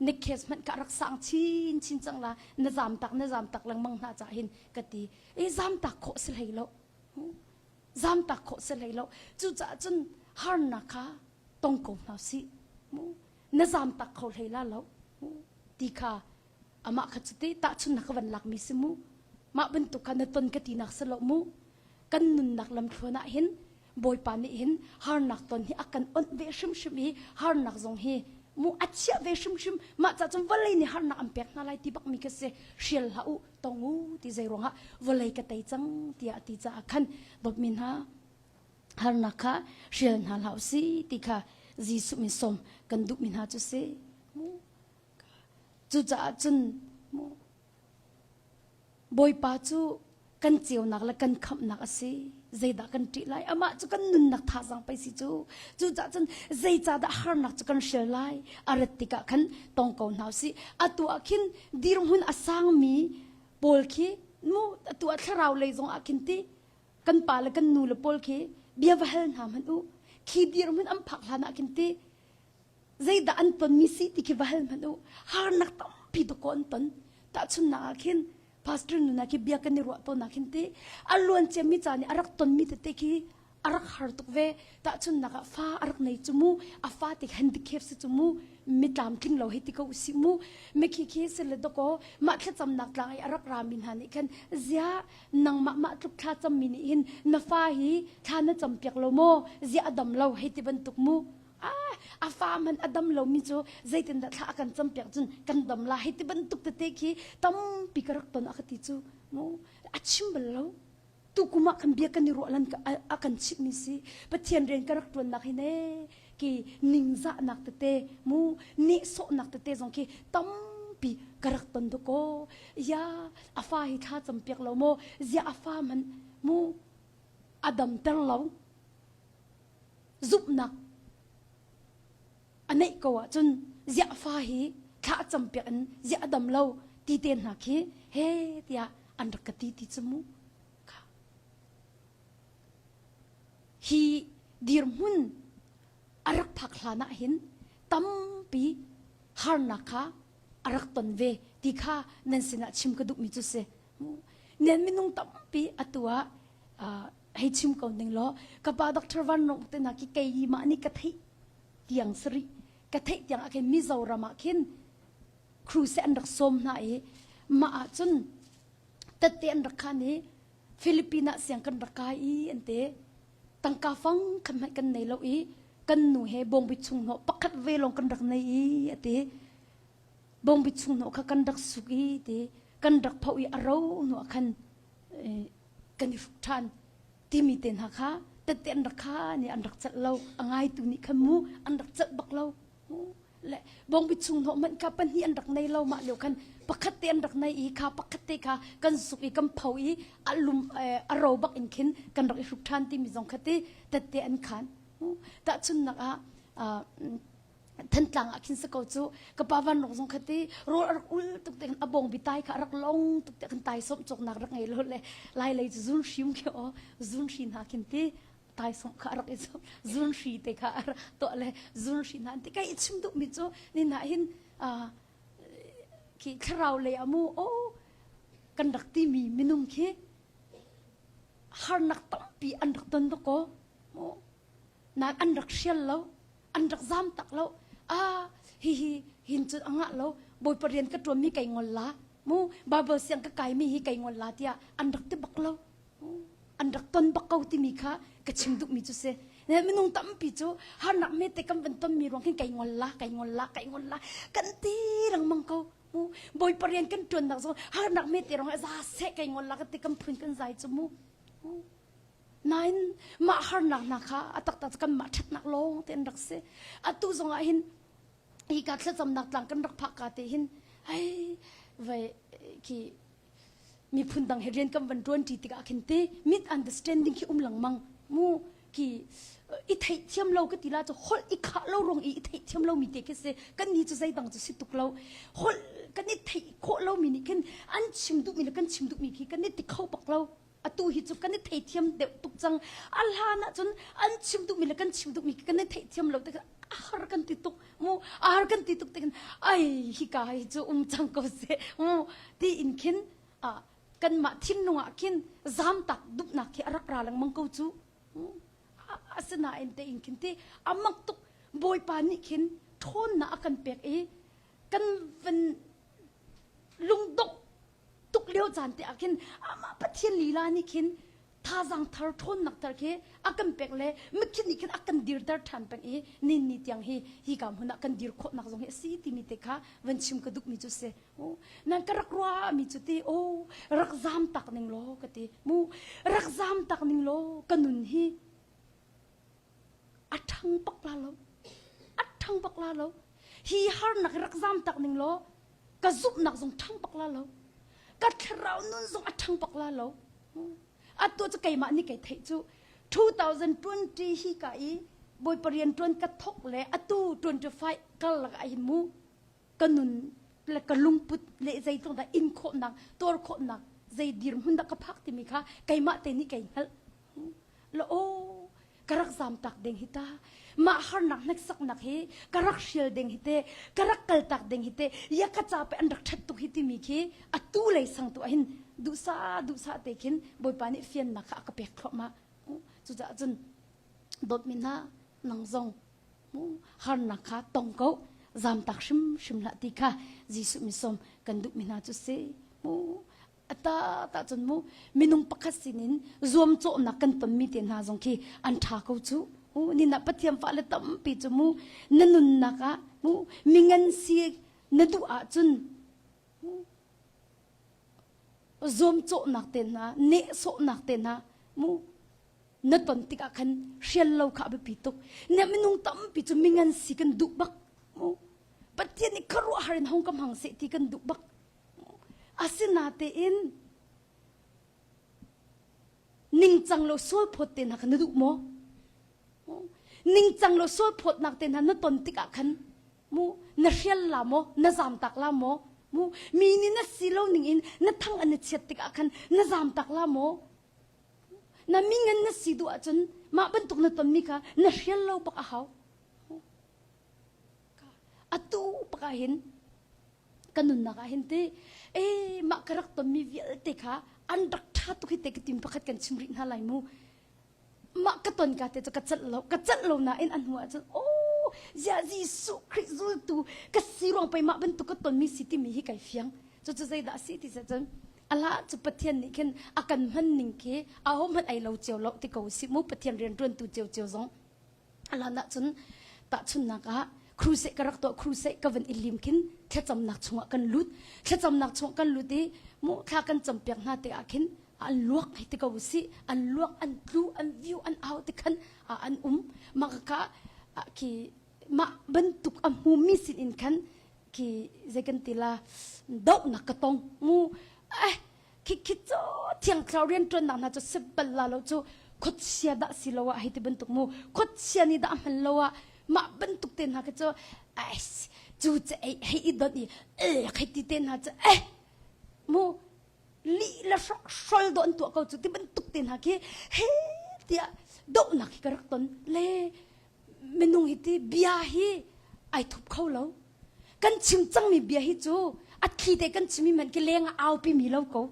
na case hmanh ka rak sang chin chin cang la na zam tak na zam tak lengmang hna ca hin ka ti e zam tak khawh si hlei lo zam tak khawh si hlei lo cucaah cun harnak kha tong ko hna si mu na zam tak kho hlei la lo ti kha amah kha cuti tahchunnak ka van lakmi si mu mah bantuk kha na ton ka tinak si lo mu kan nunnak lamthluan ah hin bawipa nih hin harnak ton hi a kan onh ve hrimhrim i harnak zong hi mu a chiah ve hrimhrim mah ca cun vawlei nih harnak an pek hna lai ti bak mi ka si hrial hlah u tong u ti zei ruangah vawlei ka tei cang tiah a ti caah khan dawtmi hna harnak kha hrial hna hlah u si ti kha Jesuh min sawm kan duhmi hna cu si Cucaah cun Bawipa cu kan ceunak le kan khamhnak a si. Zeidah kan ṭih lai? Amah cu kan nunnak thazaang pei si cu. Cucaah cun zeicahdah harnak cu kan hrial lai? A rat tikah khan tong ko hna usih. Atu ah khin dirhmun a sangmi pawl khi mu atu ah thlarau lei zong ah khin ti kan pa le kan nu le pawl khi bia va hal hna hmanh u. Khi dirhmun an phak hlan ah khin ti zeidah an tonmi si ti khi va hal hmanh u harnak tampi dawkaw an ton tahchunnak ah khin pastor nuna khi bia kan i ruah tawn ah khin ti a luan ciami ca nih a rak tonmi tete khi a rak har tuk ve tahchunnak ah fa a rak nei cu mu a fa te handicap si cu mu mi tlamtling lo hei ti ko usih mu mi khi khi si le dawkaw mah thlacamnak tlang i a rak rami hna nih khan zia nangmah mah tluk thla cammi nih hin na fa hi thla na cam piak lo maw zia a dam lo hei ti bantuk mu a fa man a dam lomi cu zeitindah thla a kan campiak cun kan dam la hei ti bantuk tete khi tampi ka rak ton a ka ti cu mu a chim bal lo tukum ah kan bia kan i ruah lan a kan chimhmi si pathian rian ka rak tuannak hi ne ki ningzahnak tete mu nehsawhnak tete zong khi tampi ka rak ton dakaw ya a fa hi thla campiak lo maw zia a fa man mu a damter lo zumhnak a neih ko ahcun ziah fa hi thla a campiak in ziah a dam lo ti te hna khi he tiah an rak ka ti ti cu mu kha hi dirhmun a rak phak hlan ah hin tampi harnak kha a rak ton ve ti kha nan sinah chim ka duhmi cu si Nen minung tampi atu ah hei chim ko ning law ka pa Dr. Van Rong te na ki kei mah nih ka theih tiang sari ka theih tiang ah khin Mizoram ah khin. Crusade an rak sawm hna i mah ah cun tette an rak khan i Philippines ah siang kan rak kai i an ti. Tangka fang khan hmanh kan nei lo i kan nu he bawngbi chung hnawh pakhat ve lawng kan rak nei i a ti. Bawngbi chung hnawh kha kan rak suk i ti kan rak phoh i a ro hnu ah khan kan i hruk ṭhan timi te hna kha tette an rak kha nih an rak celh lo a ngaitu nih khan mu an rak celh bak lo le bawngbi chung hnawh hmanh kha pahnih an rak nei lo mah lio khan pakhat te an rak nei i kha pakhat te kha kan suk i kan pho i a lum a ro bak in khin kan rak i hruk ṭhan timi zong kha ti tette an khan tahchunnak ah Thantlang ah khin si ko cu ka pa van rong zong kha ti rawl a rak ul tuk te khan a bawng bi tai kha a rak long tuk te khan tai som cawknak rak ngei lo le lai lei cu zun hrim khi o zun hri hna khin ti tai som kha a rak i som zun hri te kha a rak tuah le zun hri hna ti kai i chim duh mi cu ni na hin khi thlarau lei amu o kan rak ti mi minung khi harnak tampi an rak ton ko nan an rak hrial lo an rak zam tak lo a hi hi hin cun a ngah lo bawipa rian ka ṭuan mi kai ngol la mu bible siang ka kai mi hi kai ngol la tiah an rak ti bak lo an rak ton bak ko timi kha ka chim duh mi cu si ne minung tampi cu harnak me te kan van ton mi ruang hin kai ngol la kai ngol la kai ngol la kan ti lengmang ko mu bawipa rian kan ṭuan nak zong harnak me te rong za seh kai ngol la ka ti kan phun kan zai cu mu Nain mah harnak hna kha a taktak cu kanmah ṭhatnak lawng te an rak si. Atu zong ah hin hika thlacamnak tlang kan rak phak ka te hin hei vai khi miphun dang he rian kan van ṭuan ṭi tikah khin te misunderstanding khi um lengmang mu khi i theihthiam lo ka ti la cu holh i khah lo rong i i theihthiam lo mi te khi si kan ni cu zeidang cu si tuk lo holh kan i theih khawh lo mi nih khin an chim duh mi le kan chim duh mi khi kan i ti kho bak lo atu hi cu kan i theithiam deuh tuk cang a hlan ahcun an chim duhmi le kan chim duhmi kan i theihthiam lo tik a har kan ti tuk mu a har kan ti tuk tik ai hika hi cu um cang ko seh mu ti in khin a kanmah thinlung ah khin zamtak duhnak khi a rak ra lengmang ko cu asinain te in khin ti a mak tuk bawipa nih khin ṭhawnnak a kan pek i kan van lungdongh tuk lio caan te ah khin amah Pathian lila nih khin thazaang thar ṭhawnnak thar khi a kan pek le mikhin nih khin a kan dirter ṭhan peng i nin ni tiang hi hi ka hmun ah kan dir khawhnak zong hi a si timi te kha van chim ka duhmi cu si nan ka rak ruah mi cu ti o rak zam tak ning law ka ti mu rak zam tak ning law ka nun hi a ṭhang bak la lo a ṭhang bak la lo hi harnak rak zam tak ning law ka zumhnak zong ṭhang bak la lo ka thlarau nun zong a ṭhang bak la lo atu cu keimah nih kei theih cu 2020 hi ka i bawipa rian ṭuan ka thok le atu 25 kal lak ah hin mu ka nun le ka lungput le zeitluk dah in khawhnak tuar khawhnak zei dirhmun dah ka phak timi kha keimah te nih kei hngalh la aw ka rak zam tak ding hi ta mah harnak hneksaknak hi ka rak hrial ding hi te ka rak kal tak ding hi te ya ka ca pe an rak that tuk hi timi khi atu lei sang tu ahhin duhsa duhsa te khin bawipa nih fiannak kha a ka pek thluahmah cucaah cun dawtmi hna nang zong harnak kha tong ko zamtak hrimhrim hlah ti kha Jesuh misawm kan duhmi hna cu si mu ata ta cun mu minung pakhat sinin zuamcawhnak kan tonmi te hna zong khi an ṭha ko cu nina Pathian fale tampi cu mu na nunnak ah mu mingan si na duh ahcun zuamcawhnak te hna nehsawhnak te hna mu na ton tikah khan hrial lo kha a biapi tuk na minung tampi cu mingan si kan duh bak mu Pathian nih khuaruahhar in hong ka hmang seh ti kan duh bak asinatein ningcang lo sual phawt te hna kha na duh maw ningcang lo sual phawtnak te hna na ton tikah khan mu na hrial la maw na zam tak la maw mu mi nih na si lo ning in na thang an i chiat tikah khan na zam tak la maw na mingan na si duh ahcun mah bantuk na tonmi kha na hrial lo bak a hau atu bak ah hin ka nunnak ah hin ti e mah ka rak tonmi vialte kha an rak ṭha tuk hi te ka tim pakhat kan chim rih hna lai mu mah ka ton ka te cu ka celh lo ka celh lo nain a hnu ah cun oh! Ziah Jesuh Khrih zultu ka si ruang pei mah bantuk ka tonmi si timi hi kai fiang. Cucu zeidah a si ti cun Allah cu Pathian nih khin a kan hman ning khi aho hmanh ai lo cio lo ti ko si mu Pathian rianṭuantu cio cio zong Allah nah cun tahchunnak ah crusade ka rak tuah crusade ka van i lim khin thlacamnak chungah kan lut thlacamnak chungah kan lut i mu thla kan campiak hna te ah khin an luak hei ti ko si an luak an tlu an view an au ti khan an um mah ka khi mah bantuk a hmumi sin in khan khi zei kan ti la dohnak ka tong mu eh khi khi cu thiang thlarau rianṭuannak hna cu si bal la lo cu khuachia dah si lo ah hei ti bantuk mu khuachia nih dah hman lo ah mah bantuk te hna khi cu ai cu cu ei hei i don i eh hei ti te hna cu eh mu lih le hrol do an tuah ko cu ti bantuk te hna khi he tiah dohnak hi ka rak ton le minung hi ti bia hi ai thup kho lo kan chim cangmi bia hi cu a thli te kan chimmi hmanh khi leng ah aupi mi lo ko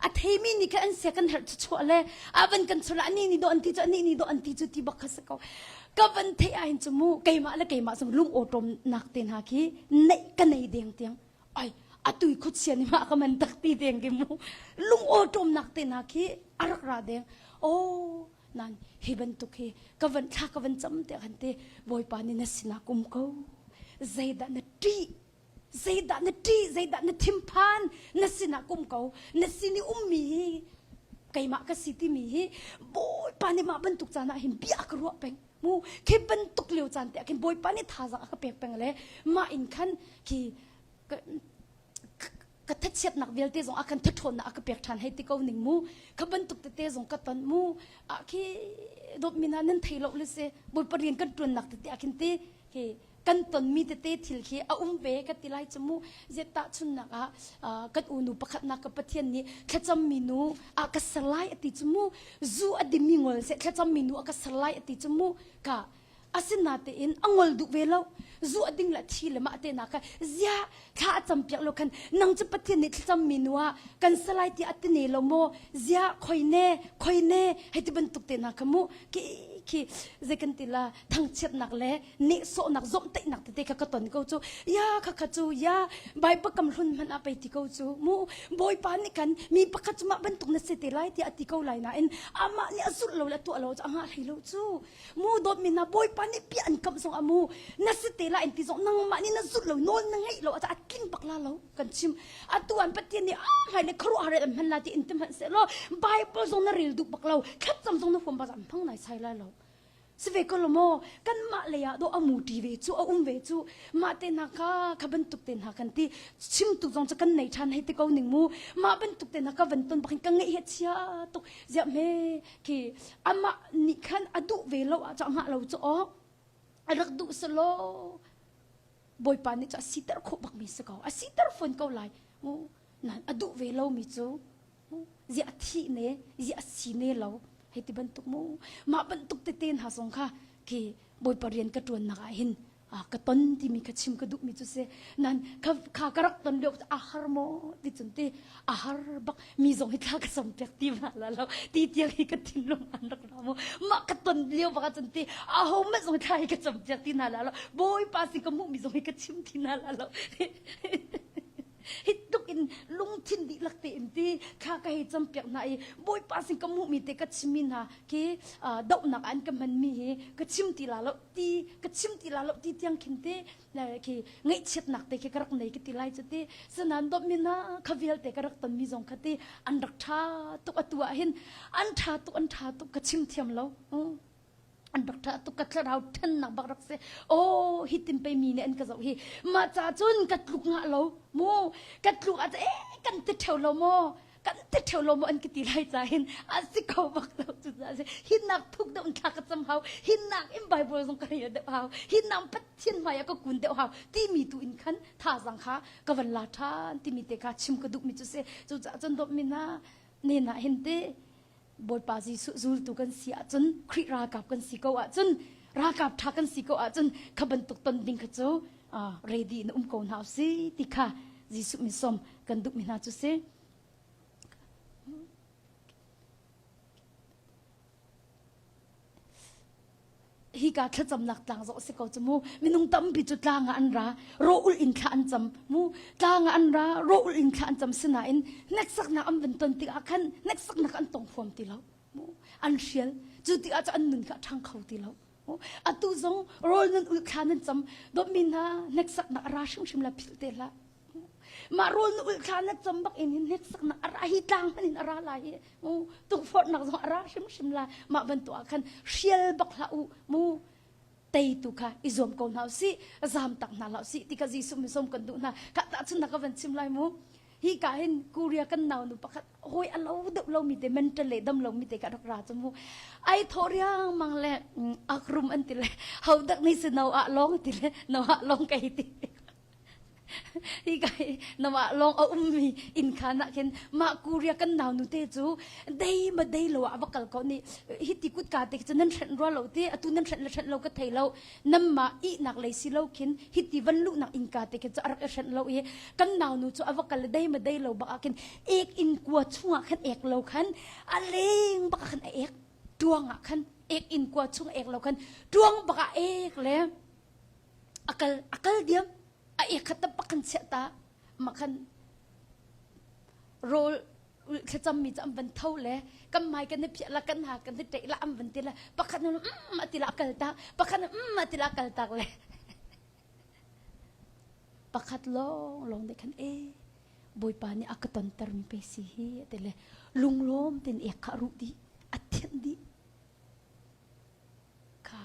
a theimi nih khan an sia kan herh chuah le a van kan chuah ani ni do an ti cu ani ni do an ti cu ti bak kha si ko ka van theih ah hin cu mu keimah le keimah zong lung awṭawm nak te hna khi neih ka nei deng tiang ai atui khuachia nih mah ka man tak ti deng ki mu lung awṭawm nak te hna khi a rak ra deng oh nan hi bantuk hi ka van thla ka van cam te khan te bawipa nih na sinah kum ko zeidah na ṭih zeidah na ṭih zeidah na thinphan na sinah kum ko na sin i ummi hi keimah ka si timi hi bawipa nih mah bantuk caan ah hin bia ka ruah peng mu khi bantuk lio caan te ah khin bawipa nih thazaang a ka pek peng le mah in khan khi ka thachiatnak vialte zong a kan thathawnnak a ka pek ṭhan hei ti ko ning mu kha bantuk tete zong ka ton mu a khi dawtmi hna nan thei lo le si bawipa rian kan ṭuannak tete ah khin ti khi kan tonmi tete thil khi a um ve ka ti lai cu mu zet tahchunnak ah kan unu pakhatnak ka pathian nih thlacammi nu a ka ser lai a ti cu mu zu a dimi ngol seh thlacammi nu a ka ser lai a ti cu mu ka Asinatein a ngol duh ve lo. Zu a ding le thi le mah te na kha zia thla a cam piak lo khan nang cu Pathian nih thlacam mi nu ah kan salai ti a ti ne lo maw zia khoi ne khoi ne hei ti bantuk te na kha mu ki khi zei kan ti la thangchiatnak le nehsawhnak zomhtaihnak tete kha ka ton ko cu ya kha kha cu ya Bible kam hlun hmanh ah pei ti ko cu mu Bawipa nih kan mi pakhat cu mah bantuk na si te lai tiah a ti ko lai nain amah nih a zulh lo le tuah lo cu a ngah hlei lo cu Mu dawtmi hna Bawipa nih bia an kamh zong ah mu na si te lai an ti zong nangmah nih na zulh lo nawl na ngeih lo a tling bak la lo kan chim atu an Pathian nih ah ngai le khuaruahhar an hman la ti in ti hmanh seh law Bible zong na rel duh bak lo thlacam zong na huam bak an hmang nai sai lai lo si ve ko lo maw kanmah lei ah do amu ṭi ve cu a um ve cu mah te hna kha kha bantuk te hna kan ti chimtu zong cu kan nei ṭhan hei ti ko ning mu mah bantuk te hna ka van ton bak in ka ngeih hi chia tuk ziah hme khi amah nih khan a duh ve lo ah cah lo cu awk a rak duh selaw bawipa nih cu a siter khawh bak mi si ko a siter fawn ko lai mu nan a duh ve lo mi cu zia a thih ne zia a si ne lo hei ti bantuk mu mah bantuk tete hna zong kha khi bawipa rian ka ṭuan nak ah hin ka ton timi kha chim ka duhmi cu si nan kha kha ka rak ton lio a har maw ti cun ti a har bak mi zong hi thla ka som piak ti ma la lo ti tiang hi ka thinlung an rak ra mu mah ka ton lio bak cun ti a ho mah zong thla hi ka cam piak ti na la lo bawipa si ka hmuh mi zong hi ka chim ti na la lo hi tuk in lungthin dihlak tein ti thla ka hei cam piak hna i bawipa sin ka hmuh mi te ka chim mi hna khi dohnak an ka hman mi hi ka chim ti la lo ti ka chim ti la lo ti tiang khin te khi ngaihchiatnak te khi ka rak nei ka ti lai cu ti sanan dawt mi na kha vialte ka rak ton mi zong kha ti an rak tha tuk atu ah hin an tha tuk an tha tuk ka chim thiam lo an rak tha tuk ka thlarau thennak bak rak si oh hi tin pe mi nih an ka zoh hi mah ca cun ka tluk ngah lo mu ka tluk ah eh kan ti theu lo maw kan ti theu lo maw an ka ti lai ca hin a si ko bak lo cu ca si hinnak thuk deuh in thla ka cam hau hinnak in bible zong ka rel deuh hau hinnak pathian hmai ah ka kun deuh hau timi tu in khan thazang kha ka van la ṭhan timi te kha chim ka duh mi cu si cu caah cun dawt mi na ne na hin te Bawipa Jesuh zultu kan si ahcun Khrih ralkap kan si ko ahcun ralkap ṭha kan si ko ahcun kha bantuk ton ding kha cu ready in um ko hna usih ti kha Jesuh min sawm kan duhmi hna cu si. Hika thlacamnak tlang zong a si ko cu mu. Minung tampi cu tlang ah an ra, rawh-ulh in thla an cam mu. Tlang ah an ra, rawh-ulh in thla an cam sinain hneksaknak an van ton tikah khan hneksaknak an tong huam ti lo. Mu. An hrial. Cu tikah cu an nun kha a ṭhang kho ti lo. Atu zong rawl nan ulh thla nan cam. Dawtmi hna hneksaknak a ra hrimhrim la philh te hlah. Mah rawl na ulh thla na cam bak in hin hneksaknak a ra hi tlang hmanh in a ra lai hi mu tukforhnak zong a ra hrimhrim lai mah bantuk ah khan hrial bak hlah u mu teitu kha i zuam ko hna usih zam tak hna hlah usih ti kha Jesuh min sawm kan duh hna ka tahchunnak ka van chim lai mu hi ka hin Korea kan nau nu pakhat hawi a lo deuh lo mi te mental le dam lo mi te ka rak ra chu mu ai tho riang mang le akrum an ti le ho dak ni se no ah long ti le no ah long kai ti Hi kai namah lawng a ummi inn khan ah khin mah Korea kan nau nu te cu dei ma dei lo ah va kal ko ni hi ti kutka te cu nan hrenh rua lo ti atu nan hrenh le hrenh lo ka thei lo namma ihnak lei si lo khin hi ti van luhnak innka te khin cu a rak i hrenh lo i kan nau nu cu a va kal dei ma dei lo bak ah khin ek inn kua chungah khan ek lo khan a leng bak ah khan a ek tuang ah khan ek inn kua chung ek lo khan tuang bak ah ek le akal akal diam a ek khat tak kan chiah ta ma khan rawl thlacam mi cu an van tho le kan mai kan i phiah la kan ha kan i ṭeih la an van ti la pakhat nu mm ati la kal tak pakhat nu mm ati la kal tak le pakhat lawng lawng nih khan e bawipa nih a ka tonter mi pe si hi ati le lunglawm tin ek kha ruh dih a thianh dih kha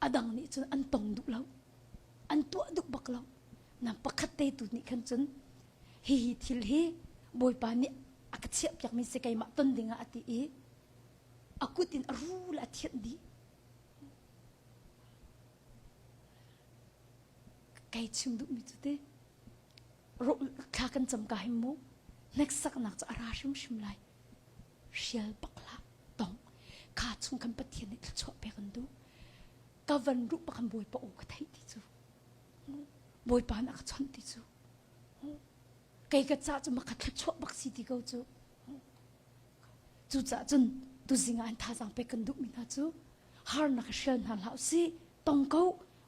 A dang nih cun an tong duh lo. An tuah duh bak lo. Na pakhat te tu nih khan cun hihi thil hi Bawipa nih a ka chiahpiakmi si keimah ton dingah a ti i a kut in a rul a thianh dih. Kai chim duhmi cu te thla kan cam ka him mu hneksaknak cu a ra hrimhrim lai. Hrial bak hlah tong kha chung kan Pathian nih thluachuah pek an duh ka van ruh bak kan Bawipa aw ka theih ti cu Bawipa nih a ka chawnh ti cu kei ka ca cu maka thluachuah bak si ti ko cu cucaah cun tuzing ah an thazaang pek kan duhmi hna cu harnak hrial hna hlah usih tong ko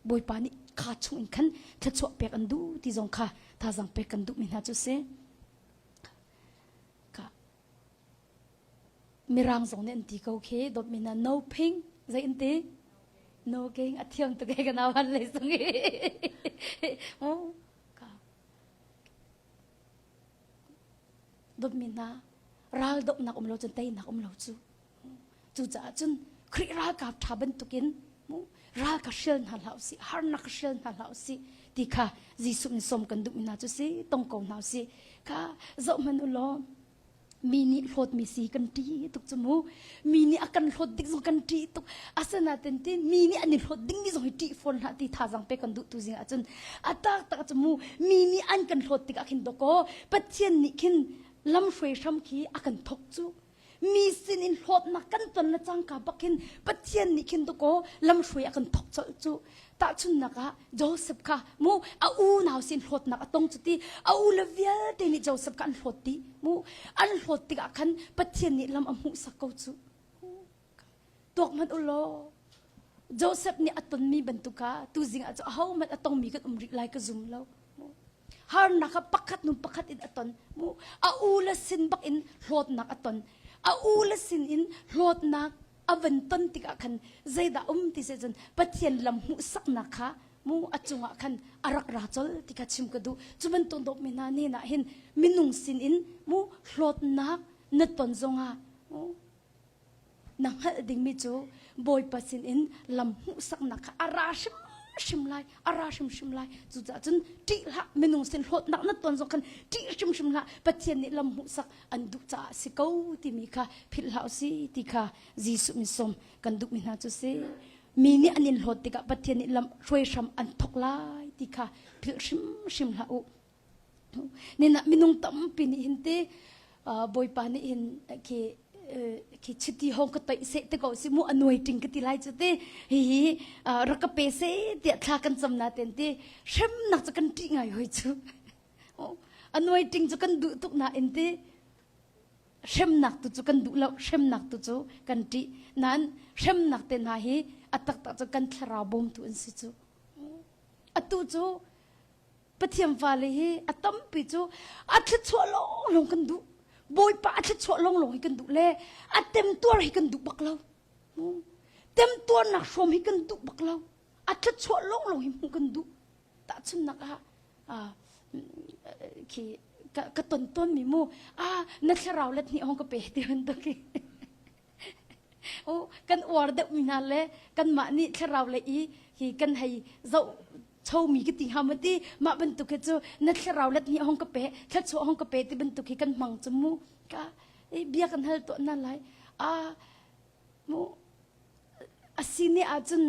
Bawipa nih kha chung in khan thluachuah pek an duh ti zong kha thazaang pek kan duhmi hna cu si Mirang zong nih an ti ko khi dawtmi na no phing zei an ti no king a thiam tuk e ka nau han lei sung i dawtmi hna ral dohnak um lo cun teinak um lo cu cucaah cun Khrih ralkap ṭha bantukin ral ka hrial hna hlah usih harnak ka hrial hna hlah usih ti kha Jesuh nih sawm kan duhmi hna cu si tong ko hna usih kha zoh hmanh u law mi nih hlawtmi si kan ṭih tuk cu mu mi nih a kan hlawt dik zong kan ṭih tuk asinain ti mi nih an i hlawt dingmi zong hi ṭih fawn hlah ti thazang pe kan duh tu zing ahcun a taktak cu mu mi nih an kan hlawt tikah khin dawkaw Pathian nih khin lamhruai hram khi a kan thok cu mi sin in hlawtnak kan ton le cangka bak hin Pathian nih khin dakaw lamhruai a kan thok colh cu tahchunnak ah Joseph kha mu a unau sin hlawtnak a tong cu ti a u le vialte nih Joseph kha an hlawt ti mu an hlawt tikah khan Pathian nih lam a hmuhsak ko cu tuak hmanh u law Joseph nih a tonmi bantuk kha tuzing ah cu ahohmanh a tongmi kan um rih lai ka zum lo harnak kha pakhat hnu pakhat in a ton mu a u le sin bak in hlawtnak a ton a u le sin in hlawtnak a van ton tikah khan zeidah um ti se cun Pathian lam hmuhsaknak kha mu a cungah khan a rak ra col ti kha chim ka duh cu bantuk dawtmi hna ne nah hin minung sin in mu hlawtnak na ton zongah mu Na hngalh dingmi cu Bawipa sinin lam hmuhsaknak kha a ra hrimhrim lai, a ra hrimhrim lai. Cucaah cun ṭih hlah, minung sin hlawtnak na ton zong khan ṭih hrimhrim hlah. Pathian nih lam hmuhsak an duh caah a si ko timi kha philh hlah usih ti kha Jesuh min sawm kan duhmi hna cu si. Mi nih an in hlawt tikah Pathian nih lam hruai hram an thawk lai ti kha philh hrimhrim hlah u. Nina minung tampi nih hin te Bawipa nih hin khi khi chiti hong ka toih seh te ko si mu anuai ting ka ti lai chu te hihi rak ka pe se tiah thla kan cam na ten te hremnak cu kan ṭih ngai hoi chu anuai ting cu kan duh tuk na in te. Hremnak tu cu kan duh lo, hremnak tu cu kan ṭih. Nain hremnak te hna hi a taktak cu kan thlarau bawmtu an si cu. Atu cu Pathian fale hi a tampi cu a thluachuah lawnglawng kan duh. Bawipa a thluachuah lawnglawng hi kan duh le a temtuar hi kan duh bak lo. Temtuarnak hrawm hi kan duh bak lo. A thluachuah lawnglawng hi hmuh kan duh. Tahchunhnak ah khi ka ton tawnmi mu ah na thlarau let hnih hong ka pe ti bantuk hi kan uar deuh mi hna le kanmah nih thlarau le i hi kan hei zoh chomi ka ti hnga maw ti mah bantuk hi cu na thlarau let hnih hong ka pe thluachuah hong ka pe ti bantuk hi kan hmang cu mu ka bia kan hal tuah na lai a mu asi ne ahcun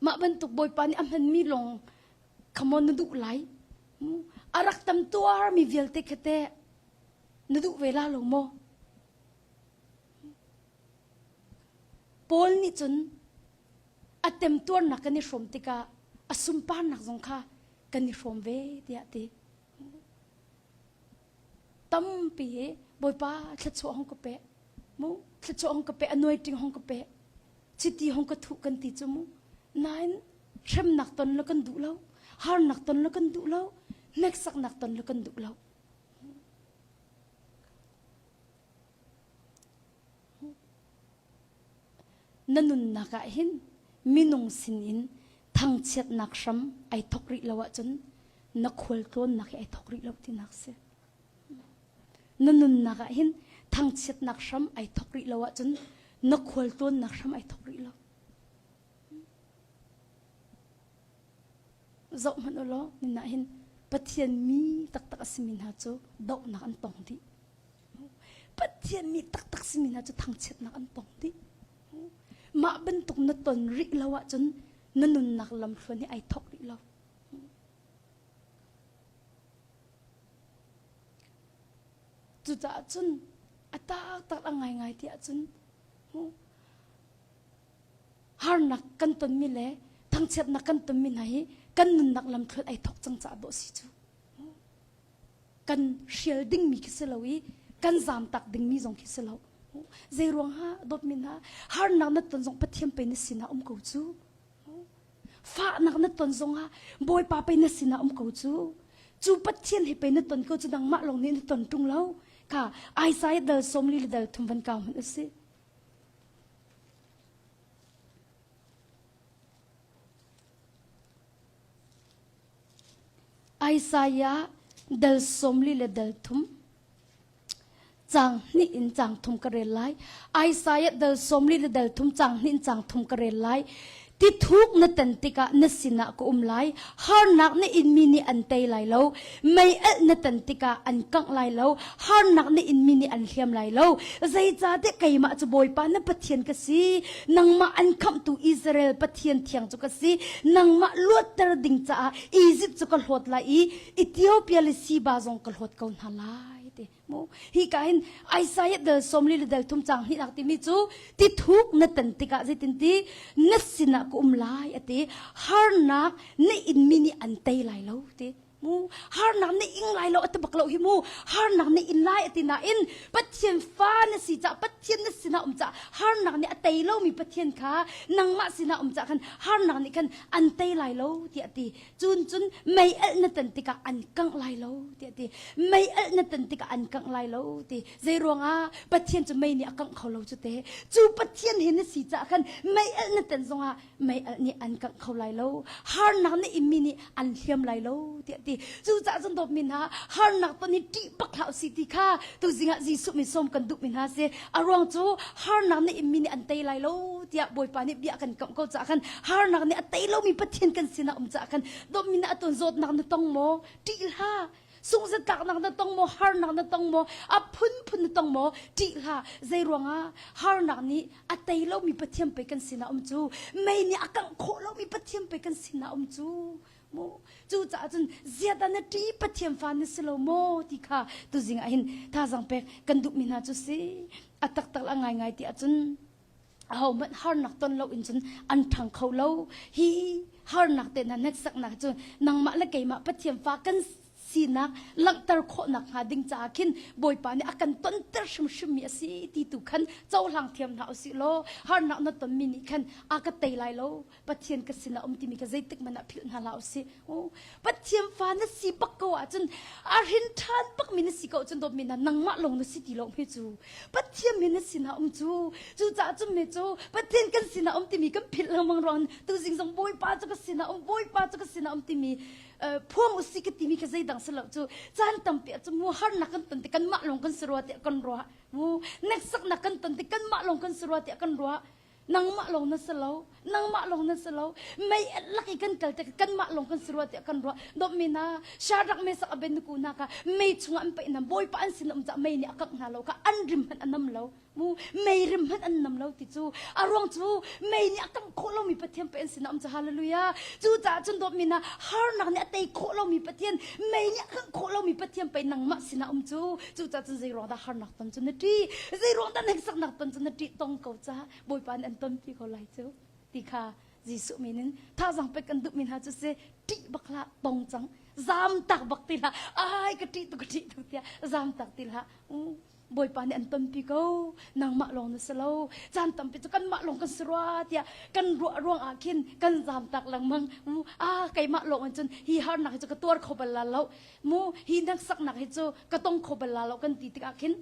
mah bantuk bawipa nih a hmanmi lawng come on na duh lai a rak tam tuar mi vialte kha te na duh ve la lo maw Paul nih cun a temtuarnak kan i hrawm tikah a sunparnak zong kha kan i hrawm ve tiah ti. Tampi hi Bawipa thluachuah hong ka pe mu thluachuah hong ka pe anointing hong ka pe chiti hong ka thuh kan ti cu mu nain hremnak ton le kan duh lo harnak ton le kan duh lo hneksaknak ton le kan duh lo Na nunnak ah hin minung sinin thangchiatnak hram ai thok rih lo ahcun na khualtlawnnak hi ai thok rih lo tinak si. Na nunnak ah hin thangchiatnak hram ai thok rih lo ahcun na khualtlawnnak hram ai thok rih lo. Zoh hmanh u law nunah hin Pathian mi taktak a simi hna cu dohnak an tong dih. Pathian mi taktak simi hna cu thangchiatnak an tong dih. Mah bantuk na ton rih lo ahcun na nunnak lamthluan hi ai thok rih lo. Cucaah cun a taktak a ngaingai ti ahcun harnak kan tonmi le thangchiatnak kan tonmi hna hi kan nunnak lamthluan ai thok cang caah dawh si cu. Kan hrial dingmi khi si lo i kan zaamtak dingmi zong khi si lo. Zei ruang ha dawtmi hna harnak na ton zong Pathian pei na sinah um ko cu. Fahnak na ton zongah Bawipa pei na sinah um ko cu. Cu Pathian he pei na ton ko cu nangmah lawng nih na ton ṭung lo. Kha Isaiah dal 40 le dal thum van kau hmanh a si. Isaiah dal 40 le dal thum cang hnih in cang thum ka rel lai. Isaiah dal 40 le dal thum cang hnih in cang thum ka rel lai. Ti thuk na tan tikah na sinah ka um lai. Harnak na inmi nih an tei lai lo. Mei alh na tan tikah an kangh lai lo. Harnak na inmi nih an hliam lai lo. Zeicahtiah keimah cu Bawipa na Pathian ka si. Nangmah an khamhtu Israel Pathian thiang cu ka si. Nangmah luatter ding caah Egypt cu ka hlawt lai i Ethiopia le Siba zong ka hlawt ko hna lai ti mu hi ka hin Isaiah dal 40 le dal thum chang hnih nak timi cu ti thuk na tan tikah zeitin ti na sinah ka um lai ati harnak na inmi nih an tei lai lo ti mu harnak na ing lai lo ati bak lo hi mu harnak na in lai ati nain Pathian fa na si ca Pathian na sinah um ca harnak nih a tei lomi Pathian kha nangmah sinah um ca khan harnak nih khan an tei lai lo tiah ti cun cun mei alh na tan tikah an kangh lai lo tiah ti mei alh na tan tikah an kangh lai lo ti zei ruangah Pathian cu mei nih a kangh kho lo cu te cu Pathian he na si caah khan mei alh na tan zongah mei alh nih an kangh kho lai lo harnak na immi nih an hliam lai lo tiah ti cucaah cun dawtmi hna harnak ton hi ṭih bak hlah usih ti kha tuzing ah Jesuh min sawm kan duhmi hna si a ruang cu harnak na immi nih an tei lai lo tiah Bawipa nih bia kan kamh ko caah khan harnak nih a tei lomi Pathian kan sinah um caah khan dawtmi na atun zawtnak na tong maw ṭih hlah sungzatlaknak na tong maw harnak na tong maw a phunphun na tong maw ṭih hlah zei ruangah harnak nih a tei lomi Pathian pei kan sinah um cu mei nih a kangh khawh lomi Pathian pei kan sinah um cu mu cucaah cun ziata na ṭi Pathian fa na si lo maw ti kha tuzing ah hin thazang pek kan duhmi hna cu si a taktak a ngaingai ti ahcun ahohmanh harnak ton lo in cun an ṭhang kho lo hi harnak te hna hneksaknak cu nangmah le keimah Pathian fa kan si. sinak langhter khawhnak hnga ding caah khin Bawipa nih a kan tonter hrimhrimmi a si ti tu khan cohlang thiam hna usih law harnak na tonmi nih khan a ka tei lai lo Pathian ka sinah um timi kha zeitik hmanh ah philh hna hlah usih. Pathian fa na si bak ko ahcun a hrin ṭhan bakmi na si ko ahcun dawtmi hna nangmah lawng na si ti lo hme cu. Pathian he na sinah um cu. Cucaah cun me cu Pathian kan sinah um timi kan philh lengmang ruang tuzing zong Bawipa cu ka sinah um Bawipa cu ka sinah um timi phuang usih ka timi kha zeidang si lo cu caan tampi ah cu mu harnak kan ton ti kanmah lawng kan si rua tiah kan ruah mu hneksaknak kan ton ti kanmah lawng kan si rua tiah kan ruah nangmah lawng na si lo nangmah lawng na si lo mei lak i kan kal tik kanmah lawng kan si rua tiah kan ruah dawtmi hna Shadrach Meshach Abednego hna kha mei chungah an paih hna bawipa an sin um caah mei nih a kangh hna lo kha an rim hmanh a nam lo mu mei rim hmanh an nam lo ti cu a ruang cu mei nih a kangh khawh lomi Pathian pei an sin um ca hallelujah cu caah cun dawtmi hna harnak nih a tei khawh lomi Pathian mei nih a kangh khawh lomi Pathian pei nangmah sinah um cu cu caah cun zei ruang dah harnak ton cu na ṭih zei ruang dah hneksaknak ton cu na ṭih tong ko ca Bawipa nih an tonpi ko lai cu ti kha Jesuh min in thazang pek kan duhmi hna cu si ṭih bak hlah tong cang zam tak bak ti hlah ai ka ṭih tu ka ṭih tu tiah zam tak ti hlah Bawipa nih an tonpi ko nangmah lawng na si lo caan tampi cu kanmah lawng kan si rua tiah kan ruah ruang ah khin kan zam tak lengmang mu ah keimah lawng in cun hi harnak hi cu ka tuar kho bal la lo mu hi hneksaknak hi cu ka tong kho bal la lo kan ti tikah khin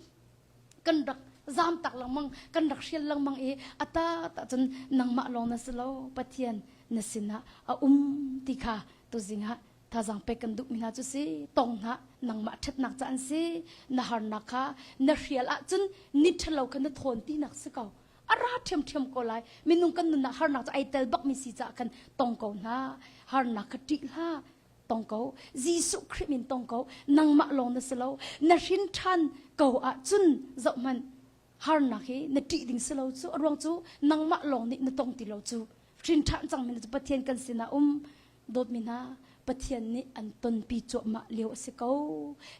kan rak zam tak lengmang kan rak hrial lengmang i ata ta cun nangmah lawng na si lo Pathian na sinah a um ti kha tuzing ah thazang pek kan duhmi hna cu si tong hna nangmah ṭhatnak ca an si na harnak kha na hrial ahcun ni ṭhalo kha na thawn tinak si ko a ra ṭhiamṭhiam ko lai minung kan nunah harnak cu ai tel bakmi si caah khan tong ko hna harnak kha ṭih hlah tong ko Jesuh Khrih min tong ko nangmah lawng na si lo na hrin ṭhan ko ahcun zohhmanh harnak hi na ṭih ding si lo cu a ruang cu nangmah lawng nih na tong ti lo cu hrin ṭhan cangmi cu Pathian kan sinah um Dawtmi hna, Pathian nih an tonpi cuahmah lio a si ko.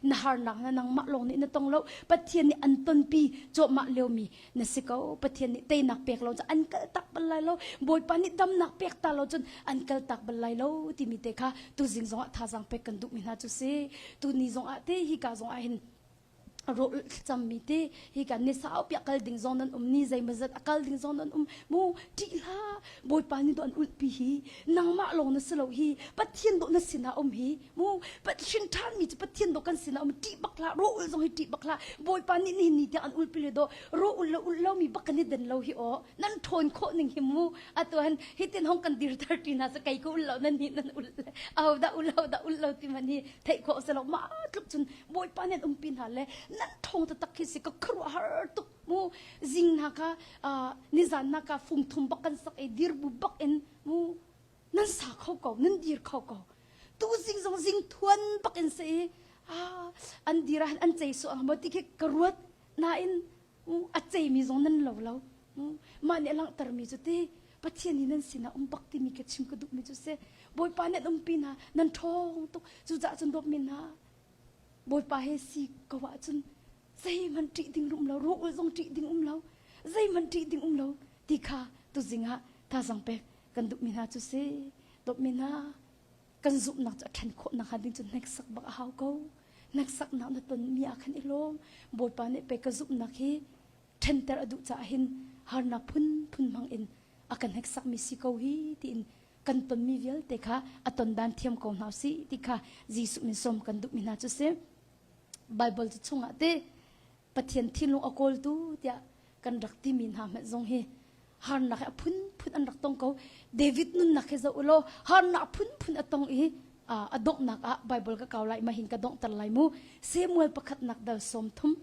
Na harnak na nangmah lawng nih na tong lo. Pathian nih an tonpi cuahmah liomi na si ko. Pathian nih teinak pek lo cun an kal tak bal lai lo. Bawipa nih damnak pek ta lo cun an kal tak bal lai lo timi te kha tuzing zongah thazaang pek kan duhmi hna cu si. Tuni zongah te hika zongah hin rawl thlacammi te hi kan ni saupi a kal ding zong nan um ni zeimawzat a kal ding zong nan um mu ṭih hlah bawipa nih do an ulhpi hi nangmah lawng na si lo hi pathian dawh na sinah um hi mu hrin ṭhanmi cu pathian dawh kan sinah um ṭih bak hlah rawl zong hi ṭih bak hlah bawipa nih nihin ni tiang an ulhpi le dawh rawl ul lo ulh lomi bak kan i den lo hi aw nan ṭhawn khawh ning hi mu atu han hitin hong kan dirter ṭi hna sa kei ka ul lo nan nih nan ul le aho dah ul ho dah ul lo ti man hi theih khawh si lo mah tluk cun bawipa nih an umpi hna le nan ṭhawng taktak khi si ka khuaruahhar tuk mu zing hna kha nizan hna ka fung thum bak kan sak i dir bu bak in mu nan sa kho ko nan dir kho ko tu zing zong zing thuan bak in si i an dir ah an cei suah mo ti khi ka ruat nain a ceimi zong nan lo lo mah nih a langhtermi cu ti Pathian nih nan sinah um bak timi ka chim ka duhmi cu si Bawipa nih an umpi hna nan ṭhawng tuk cucaah cun dawtmi hna Bawipa he si ko ahcun zeihmanh ṭih ding um lo rawl zong ṭih ding um lo zeihmanh ṭih ding um lo ti kha tuzing ah thazang pek kan duhmi hna cu si dawtmi hna kan zumhnak cu a ṭhen khawh nakhnga ding cu hneksak bak a hau ko hneksaknak na tonmi ah khan i lawm Bawipa nih pei ka zumhnak hi ṭhenter a duh caah hin harnak phunphun hmang in a kan hneksakmi si ko hi tiin kan tonmi vialte kha a ton dan thiam ko hna usih ti kha Jesuh min sawm kan duhmi hna cu si Bible cu chungah te Pathian thinlung a kawltu tiah kan rak timi hna hmanh zong hi harnak hi a phunphun an rak tong ko David nunnak hi zoh ulaw harnak phunphun a tong i a donghnak ah Bible ka kau lai ma hin ka donghter lai mu Samuel pakhatnak dal 30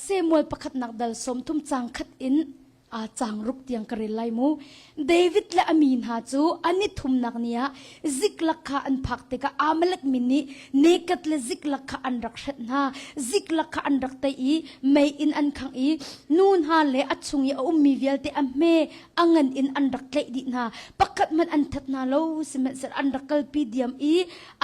Samuel pakhatnak dal 30 cang khat in. A cang ruk tiang ka rel lai mu. David le a mi hna cu an i thumnak ni ah Ziklag kha an phak tikah Amalek mi nih Nekat le Ziklag kha an rak hrenh hna. Ziklag kha an rak tei i mei in an khangh i nu hna le a chung i a ummi vialte a hme a ngan in an rak tlaih dih hna. Pakhat hmanh an that hna lo, sihmanhsehlaw an rak kalpi diam i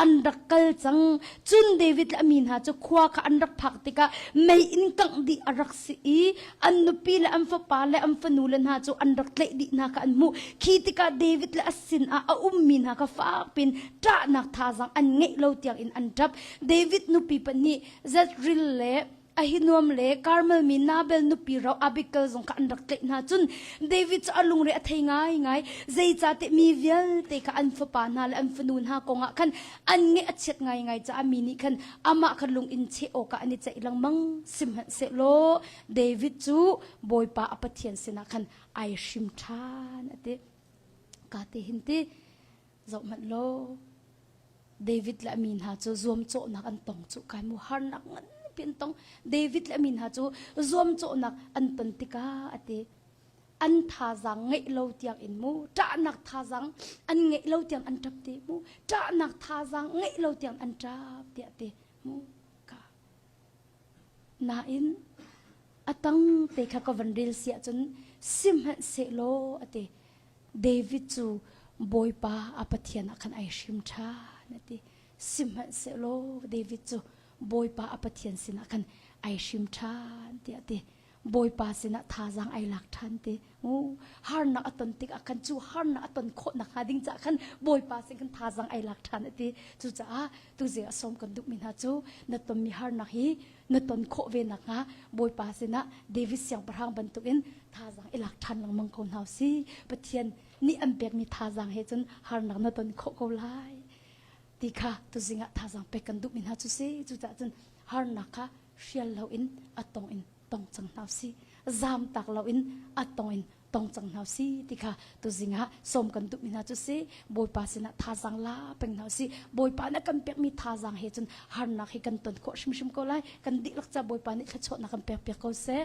an rak kal cang. Cun David le a mi hna cu khua kha an rak phak tikah mei in kangh dih a rak si i an nupi le an fapa le an fanu le hna cu an rak tlaih dih hna kha an hmuh. Khi tikah David le a sinah a ummi hna kha fak piin ṭahnak thazaang an ngeih lo tiangin an ṭap. David nupi pahnih Zezreel le Ahinuam le Karmel mi Nabal nupi ro Abigail zong kha an rak tlaih hna. Cun David cu a lungre a thei ngaingai. Zeicahtiah mi vialte kha an fapa hna le an fanu hna kongah khan an ngaih a chiat ngaingai caah mi nih khan amah kha lung in cheh awkah an i ceih lengmang. Sihmanhsehlaw David cu Bawipa a Pathian sinah khan ai hrim ṭhan a ti. Ka te hin ti zohhmanh law David le a mi hna cu zuamcawhnak an tong cu kai mu harnak nganpi an tong. David le a mi hna cu zuamcawhnak an ton tikah a ti. An thazaang ngeih lo tiang in mu ṭahnak thazaang an ngeih lo tiang an ṭap ti mu ṭahnak thazaang ngeih lo tiang an ṭap tiah ti mu ka nain a tang te kha ka van rel si ahcun sihmanhsehlaw a ti David cu Bawipa a Pathian ah khan ai hrim ṭhan a ti sihmanhsehlaw David cu Bawipa a Pathian sinah khan ai hrim ṭhan tiah a ti Bawipa sinah thazaang ai lak ṭhan ti. Harnak a ton tikah khan cu harnak a ton khawh nakhnga ding caah khan Bawipa sin khan thazaang ai lak ṭhan a ti. Cucaah tuzing ah sawm kan duhmi hna cu na tonmi harnak hi na ton khawh ve nakhnga Bawipa sinah David siangpahrang bantukin thazaang i lak ṭhan lengmang ko hna usih. Pathian nih an pekmi thazaang he cun harnak na ton khawh ko lai ti kha tuzing ah thazaang pek kan duhmi hna cu si. Cucaah cun harnak kha hrial loin a tong in tong cang hna usih zaam tak loin a tong in tong cang hna usih ti kha tuzing ah sawm kan duhmi hna cu si Bawipa sinah thazaang la peng hna usih Bawipa nih a kan pekmi thazaang he cun harnak hi kan ton khawh hrimhrim ko lai kan dihlak ca Bawipa nih thluachuahnak kan pek piak ko seh.